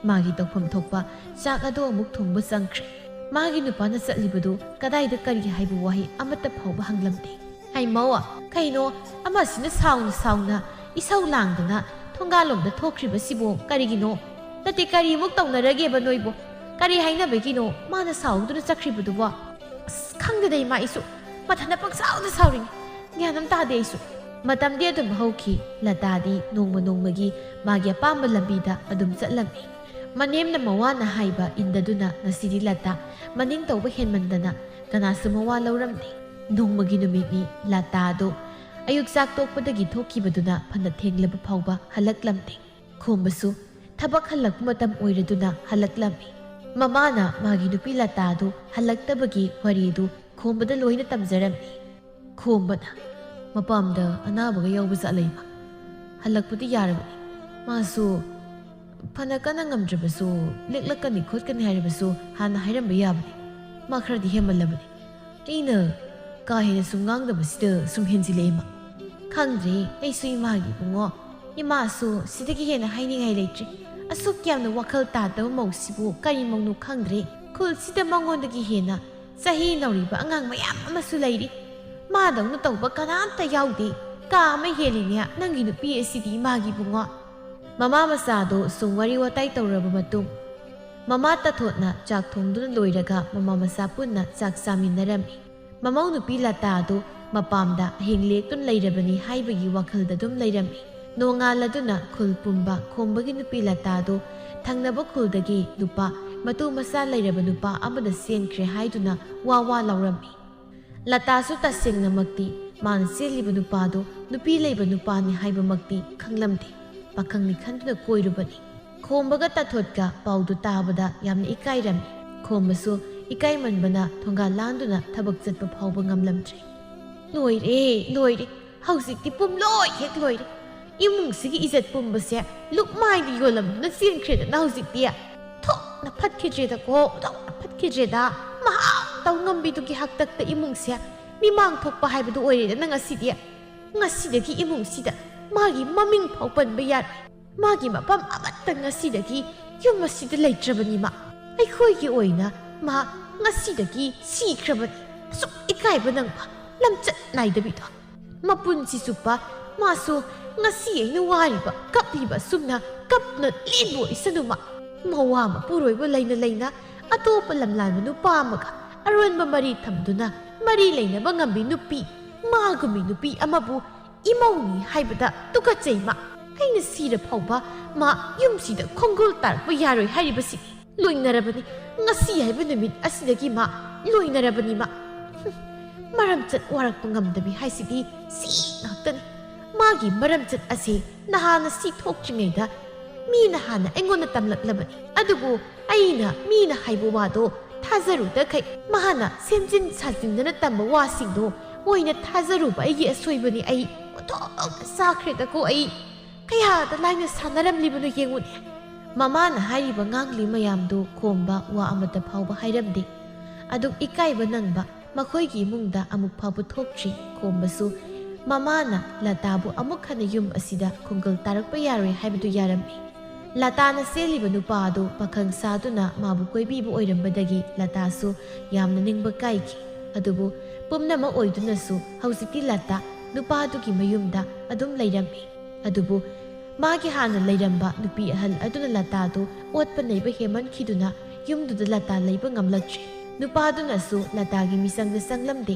ꯃꯥꯒꯤ ꯇꯧꯐꯝ ꯊꯣꯛꯄ ꯆꯥꯛ ꯑꯗꯨ ꯑꯃꯨꯛ ꯊꯣꯡꯕ ꯆꯪꯈ꯭ꯔꯦ꯫ ꯃꯥꯒꯤ ꯅꯨꯄꯥꯅ ꯆꯠꯂꯤꯕꯗꯨ ꯀꯗꯥꯏꯗ ꯀꯔꯤ ꯍꯥꯏꯕ ꯋꯥꯍꯩ ꯑꯃꯠꯇ ꯐꯥꯎꯕ ꯍꯪꯂꯝꯗꯦ꯫ "ꯍꯩꯃꯧ, ꯀꯩꯅꯣ ꯑꯃꯁꯤꯅ ꯁꯥꯎꯅ ꯁꯥꯎꯅ ꯏꯁꯧ ꯂꯥꯡꯗꯅ ꯊꯣꯡꯒꯥꯜꯂꯣꯝꯗ ꯊꯣꯛꯈ꯭ꯔꯤꯕꯁꯤꯕꯨ ꯀꯔꯤꯒꯤꯅꯣ? ꯅꯠꯇꯦ, ꯀꯔꯤꯃꯨꯛ ꯇꯧꯅꯔꯒꯦꯕ ꯅꯣꯏꯕꯨ? ꯀꯔꯤ ꯍꯥꯏꯅꯕꯒꯤꯅꯣ ꯃꯥꯅ ꯁꯥꯎꯗꯨꯅ ꯆꯠꯈ꯭ꯔꯤꯕꯗꯨꯕꯣ? ꯑꯁ, ꯈꯪꯗꯦꯗ ꯏꯃꯥ, ꯑꯩꯁꯨ ꯃꯊꯟꯇ ꯄꯪꯁꯥꯎꯗ ꯁꯥꯎꯔꯤꯅꯤ꯫ ꯒ꯭ꯌꯥꯟ ꯑꯃ ꯇꯥꯗꯦ ꯑꯩꯁꯨ꯫" ꯃꯇꯝꯗꯤ ꯑꯗꯨꯝ ꯍꯧꯈꯤ꯫ ꯂꯇꯥꯗꯤ ꯅꯣꯡꯃ ꯅꯣꯡꯃꯒꯤ ꯃꯥꯒꯤ ꯑꯄꯥꯝꯕ ꯂꯝꯕꯤꯗ ꯑꯗꯨꯝ ꯆꯠꯂꯝꯃꯤ꯫ ꯃꯅꯦꯝꯅ ꯃꯋꯥꯅ ꯍꯥꯏꯕ ꯏꯟꯗꯗꯨꯅ ꯉꯁꯤꯗꯤ ꯂꯇꯥ ꯃꯅꯤꯡ ꯇꯧꯕ ꯍꯦꯟꯃꯟꯗꯅ ꯀꯅꯥꯁꯨ ꯃꯋꯥ ꯂꯧꯔꯝꯗꯦ꯫ ꯅꯣꯡꯃꯒꯤ ꯅꯨꯃꯤꯠꯅꯤ꯫ ꯂꯇꯥꯗꯣ ꯑꯌꯨꯛ ꯆꯥꯛ ꯇꯣꯛꯄꯗꯒꯤ ꯊꯣꯛꯈꯤꯕꯗꯨꯅ ꯐꯅ ꯊꯦꯡꯂꯕ ꯐꯥꯎꯕ ꯍꯜꯂꯛꯂꯝꯗꯦ꯫ ꯈꯣꯝꯕꯁꯨ ꯊꯕꯛ ꯍꯜꯂꯛꯄ ꯃꯇꯝ ꯑꯣꯏꯔꯗꯨꯅ ꯍꯜꯂꯛꯂꯝꯃꯤ꯫ ꯃꯃꯥꯅ ꯃꯥꯒꯤ ꯅꯨꯄꯤ ꯂꯇꯥꯗꯨ ꯍꯜꯂꯛꯇꯕꯒꯤ ꯋꯥꯔꯤꯗꯨ ꯈꯣꯝꯕꯗ ꯂꯣꯏꯅ ꯇꯝꯖꯔꯝꯃꯤ꯫ ꯈꯣꯝꯕꯅ, "ꯃꯄꯥꯝꯗ ꯑꯅꯥꯕꯒ ꯌꯥꯎꯕ ꯖꯥꯠꯂ ꯏꯃꯥ? ꯍꯜꯂꯛꯄꯗꯤ ꯌꯥꯔꯕꯅꯤ꯫ ꯃꯥꯁꯨ ꯐꯅ ꯀꯟꯅ ꯉꯝꯗ꯭ꯔꯕꯁꯨ, ꯂꯦꯛꯂꯛꯀꯅꯤ ꯈꯣꯠꯀꯅꯤ ꯍꯥꯏꯔꯕꯁꯨ ꯍꯥꯟꯅ ꯍꯥꯏꯔꯝꯕ ꯌꯥꯕꯅꯤ꯫ ꯃꯥ ꯈꯔꯗꯤ ꯍꯦꯟꯃꯜꯂꯕꯅꯤ꯫ ꯑꯩꯅ ꯀꯥ ꯍꯦꯟꯅ ꯁꯨꯝ ꯉꯥꯡꯗꯕꯁꯤꯗ ꯁꯨꯝ ꯍꯦꯟꯖꯤꯜꯂꯛꯑꯦ ꯏꯃꯥ꯫" "ꯈꯪꯗ꯭ꯔꯦ ꯑꯩꯁꯨ ꯏꯃꯥꯒꯤ ꯏꯕꯨꯡꯉꯣ꯫ ꯏꯃꯥꯁꯨ ꯁꯤꯗꯒꯤ ꯍꯦꯟꯅ ꯍꯥꯏꯅꯤꯡꯉꯥꯏ ꯂꯩꯇ꯭ꯔꯦ꯫ ꯑꯁꯨꯛ ꯌꯥꯝꯅ ꯋꯥꯈꯜ ꯇꯥꯗꯕ ꯃꯧꯁꯤꯕꯨ ꯀꯔꯤ ꯃꯧꯅꯣ ꯈꯪꯗ꯭ꯔꯦ꯫ ꯈꯨꯜꯁꯤꯗ ꯃꯉꯣꯟꯗꯒꯤ ꯍꯦꯟꯅ ꯆꯍꯤ ꯅꯧꯔꯤꯕ ꯑꯉꯥꯡ ꯃꯌꯥꯝ ꯑꯃꯁꯨ ꯂꯩꯔꯤ꯫ ꯃꯥꯗꯧꯅ ꯇꯧꯕ ꯀꯅꯥꯝꯇ ꯌꯥꯎꯗꯦ꯫ ꯀꯥ ꯑꯃ ꯍꯦꯜꯂꯤꯅꯦ ꯅꯪꯒꯤ ꯅꯨꯄꯤ ꯑꯁꯤꯗꯤ ꯏꯃꯥꯒꯤ ꯏꯕꯨꯡꯉꯣ꯫" ꯃꯃꯥ ꯃꯆꯥꯗꯣ ꯁꯨꯝ ꯋꯥꯔꯤ ꯋꯥꯇꯥꯏ ꯇꯧꯔꯕ ꯃꯇꯨꯡ, ꯃꯃꯥ ꯇꯥꯊꯣꯠꯅ ꯆꯥꯛ ꯊꯣꯡꯗꯨꯅ ꯂꯣꯏꯔꯒ ꯃꯃꯥ ꯃꯆꯥ ꯄꯨꯟꯅ ꯆꯥꯛ ꯆꯥꯃꯤꯟꯅꯔꯝꯃꯤ꯫ ꯃꯃꯧ ꯅꯨꯄꯤ ꯂꯇꯥꯗꯨ ꯃꯄꯥꯝꯗ ꯑꯍꯤꯡ ꯂꯦꯛꯇꯨꯅ ꯂꯩꯔꯕꯅꯤ ꯍꯥꯏꯕꯒꯤ ꯋꯥꯈꯜꯗ ꯑꯗꯨꯝ ꯂꯩꯔꯝꯃꯤ꯫ ꯅꯣꯡꯉꯥꯜꯂꯗꯨꯅ ꯈꯨꯜ ꯄꯨꯝꯕ ꯈꯣꯝꯕꯒꯤ ꯅꯨꯄꯤ ꯂꯇꯥꯗꯨ ꯊꯪꯅꯕ ꯈꯨꯜꯗꯒꯤ ꯅꯨꯄꯥ ꯃꯇꯨ ꯃꯆꯥ ꯂꯩꯔꯕ ꯅꯨꯄꯥ ꯑꯃꯗ ꯆꯦꯟꯈ꯭ꯔꯦ ꯍꯥꯏꯗꯨꯅ ꯋꯥ ꯋꯥ ꯂꯥꯎꯔꯝꯃꯤ꯫ ꯂꯇꯥꯁꯨ ꯇꯁꯦꯡꯅꯃꯛꯇꯤ ꯃꯥꯅ ꯆꯦꯜꯂꯤꯕ ꯅꯨꯄꯥꯗꯨ ꯅꯨꯄꯤ ꯂꯩꯕ ꯅꯨꯄꯥꯅꯤ ꯍꯥꯏꯕꯃꯛꯇꯤ ꯈꯪꯂꯝꯗꯦ꯫ ꯄꯥꯈꯪꯅꯤ ꯈꯟꯗꯨꯅ ꯀꯣꯏꯔꯨꯕꯅꯤ꯫ ꯈꯣꯝꯕꯒ ꯇꯥꯊꯣꯠꯀ ꯄꯥꯎꯗꯨ ꯇꯥꯕꯗ ꯌꯥꯝꯅ ꯏꯀꯥꯏꯔꯝꯃꯤ꯫ ꯈꯣꯝꯕꯁꯨ ꯏꯀꯥꯏꯃꯟꯕꯅ ꯊꯣꯡꯒꯥꯜ ꯂꯥꯟꯗꯨꯅ ꯊꯕꯛ ꯆꯠꯄ ꯐꯥꯎꯕ ꯉꯝꯂꯝꯗ꯭ꯔꯦ꯫ "ꯂꯣꯏꯔꯦ, ꯂꯣꯏꯔꯦ꯫ ꯍꯧꯖꯤꯛꯇꯤ ꯄꯨꯝꯂꯣꯏ ꯍꯦꯛ ꯂꯣꯏꯔꯦ꯫ ꯏꯃꯨꯡꯁꯤꯒꯤ ꯏꯖꯠ ꯄꯨꯝꯕꯁꯦ ꯂꯨꯛꯃꯥꯏꯗ ꯌꯣꯜꯂꯝꯗꯨꯅ ꯆꯦꯟꯈ꯭ꯔꯦꯗꯅ ꯍꯧꯖꯤꯛꯇꯤ꯫ ꯊꯣꯛꯅ ꯐꯠꯈꯤꯗ꯭ꯔꯦꯗꯀꯣ, ꯊꯣꯛꯅ ꯐꯠꯈꯤꯗ꯭ꯔꯦꯗ꯫ ꯃꯍꯥꯛ ꯇꯧ ꯉꯝꯕꯤꯗꯨꯒꯤ ꯍꯥꯛꯇꯛꯇ ꯏꯃꯨꯡꯁꯦ ꯃꯤꯃꯥꯡ ꯊꯣꯛꯄ ꯍꯥꯏꯕꯗꯨ ꯑꯣꯏꯔꯦꯗꯅ ꯉꯁꯤꯗꯤ꯫ ꯉꯁꯤꯗꯒꯤ ꯏꯃꯨꯡꯁꯤꯗ ꯃꯥꯒꯤ ꯃꯃꯤꯡ ꯐꯥꯎ ꯄꯟꯕ ꯌꯥꯔꯣꯏ꯫ ꯃꯥꯒꯤ ꯃꯐꯝ ꯑꯃꯠꯇ ꯉꯁꯤꯗꯒꯤ ꯌꯨꯝ ꯑꯁꯤꯗ ꯂꯩꯇ꯭ꯔꯕꯅꯤ ꯃꯥ꯫ ꯑꯩꯈꯣꯏꯒꯤ ꯑꯣꯏꯅ ꯃꯥ ꯉꯁꯤꯗꯒꯤ ꯁꯤꯈ꯭ꯔꯕꯅꯤ꯫ ꯑꯁꯨꯛ ꯏꯀꯥꯏꯕ ꯅꯪꯕ, ꯂꯝꯆꯠ ꯅꯥꯏꯗꯕꯤꯗꯣ꯫ ꯃꯄꯨꯟꯁꯤ ꯆꯨꯞꯄ ꯃꯥꯁꯨ ꯉꯁꯤ ꯑꯩꯅ ꯋꯥꯔꯤꯕ, ꯀꯞꯂꯤꯕ ꯑꯁꯨꯝꯅ ꯀꯞꯅ ꯂꯦꯟꯕ ꯑꯣꯏꯁꯅꯨ ꯃꯥ꯫ ꯃꯋꯥ ꯃꯄꯨꯔꯣꯏꯕ ꯂꯩꯅ ꯂꯩꯅ ꯑꯇꯣꯞꯄ ꯂꯝꯂꯥꯟꯕ ꯅꯨꯄꯥ ꯑꯃꯒ ꯑꯔꯣꯟꯕ ꯃꯔꯤ ꯊꯝꯗꯨꯅ ꯃꯔꯤ ꯂꯩꯅꯕ ꯉꯝꯕꯤ ꯅꯨꯄꯤ, ꯃꯥꯒꯨꯝꯕꯤ ꯅꯨꯄꯤ ꯑꯃꯕꯨ ꯏꯃꯧꯅꯤ ꯍꯥꯏꯕꯗ ꯇꯨꯀꯠꯆꯩ ꯃꯥ꯫ ꯑꯩꯅ ꯁꯤꯔ ꯐꯥꯎꯕ ꯃꯥ ꯌꯨꯝꯁꯤꯗ ꯈꯣꯡꯒꯨꯜ ꯇꯥꯔꯛꯄ ꯌꯥꯔꯣꯏ ꯍꯥꯏꯔꯤꯕꯁꯤ꯫ ꯂꯣꯏꯅꯔꯕꯅꯤ꯫ ꯉꯁꯤ ꯍꯥꯏꯕ ꯅꯨꯃꯤꯠ ꯑꯁꯤꯗꯒꯤ ꯃꯥ ꯂꯣꯏꯅꯔꯕꯅꯤ ꯃꯥ꯫ ꯍꯨꯝ, ꯃꯔꯝꯆꯠ ꯋꯥꯔꯛꯄ ꯉꯝꯗꯕꯤ ꯍꯥꯏꯁꯤꯗꯤ ꯁꯤ ꯉꯥꯛꯇꯅꯤ꯫ ꯃꯥꯒꯤ ꯃꯔꯝꯆꯠ ꯑꯁꯤ ꯅꯍꯥꯟꯅ ꯁꯤ ꯊꯣꯛꯇ꯭ꯔꯤꯉꯩꯗ ꯃꯤꯅ ꯍꯥꯟꯅ ꯑꯩꯉꯣꯟꯗ ꯇꯝꯂꯛꯂꯕꯅꯤ꯫ ꯑꯗꯨꯕꯨ ꯑꯩꯅ ꯃꯤꯅ ꯍꯥꯏꯕ ꯋꯥꯗꯣ ꯊꯥꯖꯔꯨꯗꯈꯩ ꯃꯥꯅ ꯁꯦꯝꯖꯤꯟ ꯁꯥꯖꯤꯟꯗꯅ ꯇꯝꯕ ꯋꯥꯁꯤꯡꯗꯣ ꯑꯣꯏꯅ ꯊꯥꯖꯔꯨꯕ ꯑꯩꯒꯤ ꯑꯁꯣꯏꯕꯅꯤ꯫ ꯑꯩ ꯑꯣꯟꯊꯣꯛꯅ ꯆꯥꯈ꯭ꯔꯦꯗꯀꯣ꯫ ꯑꯩ ꯀꯌꯥꯗ ꯂꯥꯏꯅ ꯁꯥꯟꯅꯔꯝꯂꯤꯕꯅꯣ ꯌꯦꯡꯉꯨꯅꯦ꯫ ꯃꯃꯥꯅ ꯍꯥꯏꯔꯤꯕ ꯉꯥꯡꯂꯤ ꯃꯌꯥꯝꯗꯨ ꯈꯣꯝꯕ ꯋꯥ ꯑꯃꯠꯇ ꯐꯥꯎꯕ ꯍꯥꯏꯔꯝꯗꯦ꯫ ꯑꯗꯨꯛ ꯏꯀꯥꯏꯕ ꯅꯪꯕ ꯃꯈꯣꯏꯒꯤ ꯏꯃꯨꯡꯗ ꯑꯃꯨꯛ ꯐꯥꯎꯕ ꯊꯣꯛꯇ꯭ꯔꯤ꯫ ꯈꯣꯝꯕꯁꯨ ꯃꯃꯥꯅ ꯂꯇꯥꯕꯨ ꯑꯃꯨꯛ ꯍꯟꯅ ꯌꯨꯝ ꯑꯁꯤꯗ ꯈꯣꯡꯒꯜ ꯇꯥꯔꯛꯄ ꯌꯥꯔꯣꯏ ꯍꯥꯏꯕꯗꯨ ꯌꯥꯔꯝꯃꯤ꯫ ꯂꯇꯥꯅ ꯆꯦꯜꯂꯤꯕ ꯅꯨꯄꯥ ꯑꯗꯨ ꯄꯥꯈꯪ ꯁꯥꯗꯨꯅ ꯃꯥꯕꯨ ꯀꯣꯏꯕꯤꯕ ꯑꯣꯏꯔꯝꯕꯗꯒꯤ ꯂꯇꯥꯁꯨ ꯌꯥꯝꯅ ꯅꯤꯡꯕ ꯀꯥꯏꯈꯤ꯫ ꯑꯗꯨꯕꯨ ꯄꯨꯝꯅꯃꯛ ꯑꯣꯏꯗꯨꯅꯁꯨ ꯍꯧꯖꯤꯛꯇꯤ ꯂꯇꯥ ꯅꯨꯄꯥꯗꯨꯒꯤ ꯃꯌꯨꯝꯗ ꯑꯗꯨꯝ ꯂꯩꯔꯝꯃꯤ꯫ ꯑꯗꯨꯕꯨ ꯃꯥꯒꯤ ꯍꯥꯟꯅ ꯂꯩꯔꯝꯕ ꯅꯨꯄꯤ ꯑꯍꯜ ꯑꯗꯨꯅ ꯂꯇꯥꯗꯨ ꯑꯣꯠꯄ ꯅꯩꯕ ꯍꯦꯟꯃꯟꯈꯤꯗꯨꯅ ꯌꯨꯝꯗꯨꯗ ꯂꯇꯥ ꯂꯩꯕ ꯉꯝꯂꯛꯇ꯭ꯔꯦ꯫ ꯅꯨꯄꯥꯗꯨꯅꯁꯨ ꯂꯇꯥꯒꯤ ꯃꯤꯆꯪꯗ ꯆꯪꯂꯝꯗꯦ꯫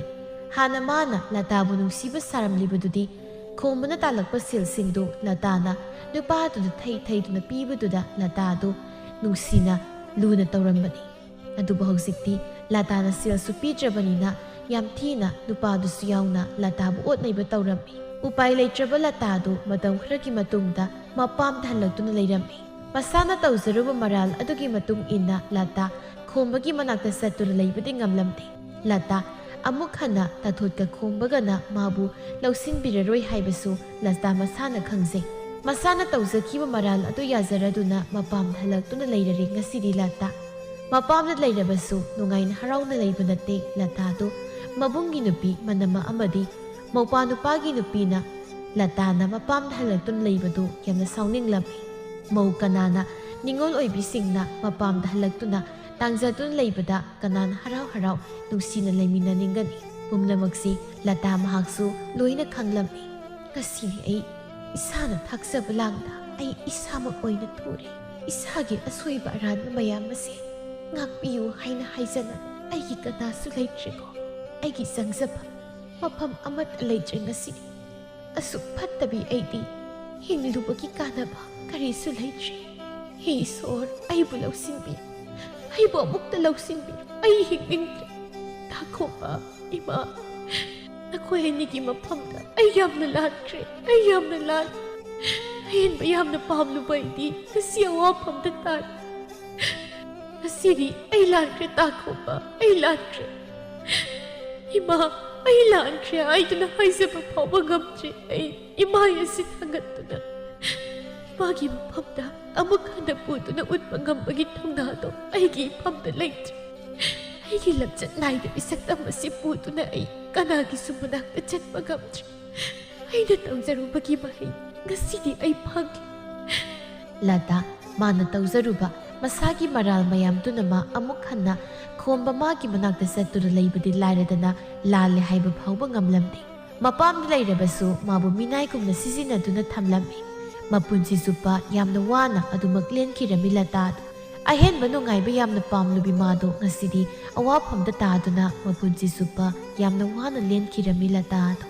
ꯍꯥꯟꯅ ꯃꯥꯅ ꯂꯇꯥꯕꯨ ꯅꯨꯡꯁꯤꯕ ꯁꯥꯔꯝꯂꯤꯕꯗꯨꯗꯤ ꯈꯣꯝꯕꯅ ꯇꯥꯜꯂꯛꯄ ꯁꯦꯜꯁꯤꯡꯗꯨ ꯂꯇꯥꯅ ꯅꯨꯄꯥꯗꯨꯗ ꯊꯩ ꯊꯩꯗꯨꯅ ꯄꯤꯕꯗꯨꯗ ꯂꯇꯥꯗꯨ ꯅꯨꯡꯁꯤꯅ ꯂꯨꯅ ꯇꯧꯔꯝꯕꯅꯤ꯫ ꯑꯗꯨꯕꯨ ꯍꯧꯖꯤꯛꯇꯤ ꯂꯇꯥꯅ ꯁꯦꯜꯁꯨ ꯄꯤꯗ꯭ꯔꯕꯅꯤꯅ ꯌꯥꯝ ꯊꯤꯅ ꯅꯨꯄꯥꯗꯨꯁꯨ ꯌꯥꯎꯅ ꯂꯇꯥꯕꯨ ꯑꯣꯠꯅꯩꯕ ꯇꯧꯔꯝꯃꯤ꯫ ꯎꯄꯥꯏ ꯂꯩꯇ꯭ꯔꯕ ꯂꯇꯥꯗꯨ ꯃꯇꯝ ꯈꯔꯒꯤ ꯃꯇꯨꯡꯗ ꯃꯄꯥꯝꯗ ꯍꯜꯂꯛꯇꯨꯅ ꯂꯩꯔꯝꯃꯤ꯫ ꯃꯁꯥꯅ ꯇꯧꯖꯔꯨꯕ ꯃꯔꯥꯜ ꯑꯗꯨꯒꯤ ꯃꯇꯨꯡ ꯏꯟꯅ ꯂꯇꯥ ꯈꯣꯝꯕꯒꯤ ꯃꯅꯥꯛꯇ ꯆꯠꯇꯨꯅ ꯂꯩꯕꯗꯤ ꯉꯝꯂꯝꯗꯦ꯫ ꯂꯇꯥ ꯑꯃꯨꯛ ꯍꯟꯅ ꯇꯥꯊꯣꯠꯀ ꯈꯣꯝꯕꯒꯅ ꯃꯥꯕꯨ ꯂꯧꯁꯤꯟꯕꯤꯔꯔꯣꯏ ꯍꯥꯏꯕꯁꯨ ꯂꯇꯥ ꯃꯁꯥꯅ ꯈꯪꯖꯩ꯫ ꯃꯁꯥꯅ ꯇꯧꯖꯈꯤꯕ ꯃꯔꯥꯜ ꯑꯗꯨ ꯌꯥꯖꯔꯗꯨꯅ ꯃꯄꯥꯝꯗ ꯍꯜꯂꯛꯇꯨꯅ ꯂꯩꯔꯔꯦ ꯉꯁꯤꯗꯤ ꯂꯇꯥ꯫ ꯃꯄꯥꯝꯗ ꯂꯩꯔꯕꯁꯨ ꯅꯨꯡꯉꯥꯏꯅ ꯍꯔꯥꯎꯅ ꯂꯩꯕ ꯅꯠꯇꯦ ꯂꯇꯥꯗꯨ꯫ ꯃꯕꯨꯡꯒꯤ ꯅꯨꯄꯤ ꯃꯅꯝꯃ ꯑꯃꯗꯤ ꯃꯧꯄꯥ ꯅꯨꯄꯥꯒꯤ ꯅꯨꯄꯤꯅ ꯂꯇꯥꯅ ꯃꯄꯥꯝꯗ ꯍꯜꯂꯛꯇꯨꯅ ꯂꯩꯕꯗꯨ ꯌꯥꯝꯅ ꯁꯥꯎꯅꯤꯡꯂꯝꯃꯤ꯫ ꯃꯧ ꯀꯅꯥꯅ ꯅꯤꯉꯣꯜ ꯑꯣꯏꯕꯤꯁꯤꯡꯅ ꯃꯄꯥꯝꯗ ꯍꯜꯂꯛꯇꯨꯅ ꯇꯥꯡꯖꯗꯨꯅ ꯂꯩꯕꯗ ꯀꯅꯥꯅ ꯍꯔꯥꯎ ꯍꯔꯥꯎ ꯅꯨꯡꯁꯤꯅ ꯂꯩꯃꯤꯟꯅꯅꯤꯡꯒꯅꯤ? ꯄꯨꯝꯅꯃꯛꯁꯤ ꯂꯇꯥ ꯃꯍꯥꯛꯁꯨ ꯂꯣꯏꯅ ꯈꯪꯂꯝꯃꯤ꯫ ꯉꯁꯤꯗꯤ ꯑꯩ ꯏꯁꯥꯅ ꯊꯥꯛꯆꯕ ꯂꯥꯡꯗ ꯑꯩ ꯏꯁꯥꯃꯛ ꯑꯣꯏꯅ ꯊꯨꯔꯦ꯫ ꯏꯁꯥꯒꯤ ꯑꯁꯣꯏꯕ ꯑꯔꯥꯟꯕ ꯃꯌꯥꯝ ꯑꯁꯦ ꯉꯥꯛꯄꯤꯌꯨ ꯍꯥꯏꯅ ꯍꯥꯏꯖꯅ ꯑꯩꯒꯤ ꯀꯅꯥꯁꯨ ꯂꯩꯇ꯭ꯔꯦꯀꯣ꯫ ꯑꯩꯒꯤ ꯆꯪꯖꯐꯝ ꯃꯐꯝ ꯑꯃꯠꯇ ꯂꯩꯇ꯭ꯔꯦ ꯉꯁꯤꯗꯤ꯫ ꯑꯁꯨꯛ ꯐꯠꯇꯕꯤ ꯑꯩꯗꯤ ꯍꯤꯡꯂꯨꯕꯒꯤ ꯀꯥꯟꯅꯕ ꯀꯔꯤꯁꯨ ꯂꯩꯇ꯭ꯔꯦ꯫ ꯍꯦ ꯏꯁꯣꯔ, ꯑꯩꯕꯨ ꯂꯧꯁꯤꯟꯕꯤꯌꯨ꯫ ꯑꯩꯕꯨ ꯑꯃꯨꯛꯇ ꯂꯧꯁꯤꯟꯕꯤꯌꯨ꯫ ꯑꯩ ꯍꯤꯡꯅꯤꯡꯗ꯭ꯔꯦ꯫ ꯇꯥꯈꯣꯕ, ꯏꯃꯥ, ꯅꯈꯣꯏ ꯑꯅꯤꯒꯤ ꯃꯐꯝꯗ ꯑꯩ ꯌꯥꯝꯅ ꯂꯥꯟꯈ꯭ꯔꯦ꯫ ꯑꯩ ꯌꯥꯝꯅ ꯂꯥꯟ-, ꯑꯍꯦꯟꯕ ꯌꯥꯝꯅ ꯄꯥꯝꯂꯨꯕ ꯑꯩꯗꯤ ꯉꯁꯤ ꯑꯋꯥꯐꯝꯗ ꯇꯥꯔꯦ꯫ ꯉꯁꯤꯗꯤ ꯑꯩ ꯂꯥꯟꯈ꯭ꯔꯦ ꯇꯥꯈꯣꯕ, ꯑꯩ ꯂꯥꯟꯈ꯭ꯔꯦ꯫ ꯏꯃꯥ, ꯑꯩ ꯂꯥꯟꯈ꯭ꯔꯦ ꯍꯥꯏꯗꯨꯅ ꯍꯥꯏꯖꯕ ꯐꯥꯎꯕ ꯉꯝꯗ꯭ꯔꯦ꯫ ꯑꯩ ꯏꯃꯥ ꯑꯁꯤ ꯊꯥꯡꯒꯠꯇꯨꯅ ꯏꯃꯥꯒꯤ ꯃꯐꯝꯗ ꯑꯃꯨꯛ ꯍꯟꯅ ꯄꯨꯗꯨꯅ ꯎꯠꯄ ꯉꯝꯕꯒꯤ ꯊꯧꯅꯥꯗꯣ ꯑꯩꯒꯤ ꯏꯐꯝꯗ ꯂꯩꯇ꯭ꯔꯦ꯫ ꯑꯩꯒꯤ ꯂꯝꯆꯠ ꯅꯥꯏꯗꯕꯤ ꯁꯛꯇꯝ ꯑꯁꯤ ꯄꯨꯗꯨꯅ ꯑꯩ ꯀꯅꯥꯒꯤꯁꯨ ꯃꯅꯥꯛꯇ ꯆꯠꯄ ꯉꯝꯗ꯭ꯔꯦ꯫ ꯑꯩꯅ ꯇꯧꯖꯔꯨꯕꯒꯤ ꯃꯍꯩ ꯉꯁꯤꯗꯤ ꯑꯩ ꯐꯪꯂꯦ꯫ ꯂꯇꯥ ꯃꯥꯅ ꯇꯧꯖꯔꯨꯕ ꯃꯁꯥꯒꯤ ꯃꯔꯥꯜ ꯃꯌꯥꯝꯗꯨꯅ ꯃꯥ ꯑꯃꯨꯛ ꯍꯟꯅ ꯈꯣꯝꯕ ꯃꯥꯒꯤ ꯃꯅꯥꯛꯇ ꯆꯠꯇꯨꯅ ꯂꯩꯕꯗꯤ ꯂꯥꯏꯔꯗꯅ ꯂꯥꯜꯂꯦ ꯍꯥꯏꯕ ꯐꯥꯎꯕ ꯉꯝꯂꯝꯗꯦ꯫ ꯃꯄꯥꯝꯗ ꯂꯩꯔꯕꯁꯨ ꯃꯥꯕꯨ ꯃꯤꯅꯥꯏꯒꯨꯝꯅ ꯁꯤꯖꯤꯟꯅꯗꯨꯅ ꯊꯝꯂꯝꯃꯤ꯫ ꯃꯄꯨꯟꯁꯤ ꯆꯨꯞꯄ ꯌꯥꯝꯅ ꯋꯥꯅ ꯑꯗꯨꯃꯛ ꯂꯦꯟꯈꯤꯔꯝꯃꯤ ꯂꯇꯥꯗꯨ꯫ ꯑꯍꯦꯟꯕ ꯅꯨꯡꯉꯥꯏꯕ ꯌꯥꯝꯅ ꯄꯥꯝꯂꯨꯕꯤ ꯃꯥꯗꯣ ꯉꯁꯤꯗꯤ ꯑꯋꯥꯐꯝꯗ ꯇꯥꯗꯨꯅ ꯃꯄꯨꯟꯁꯤ ꯆꯨꯞꯄ ꯌꯥꯝꯅ ꯋꯥꯅ ꯂꯦꯟꯈꯤꯔꯝꯃꯤ ꯂꯇꯥꯗꯨ꯫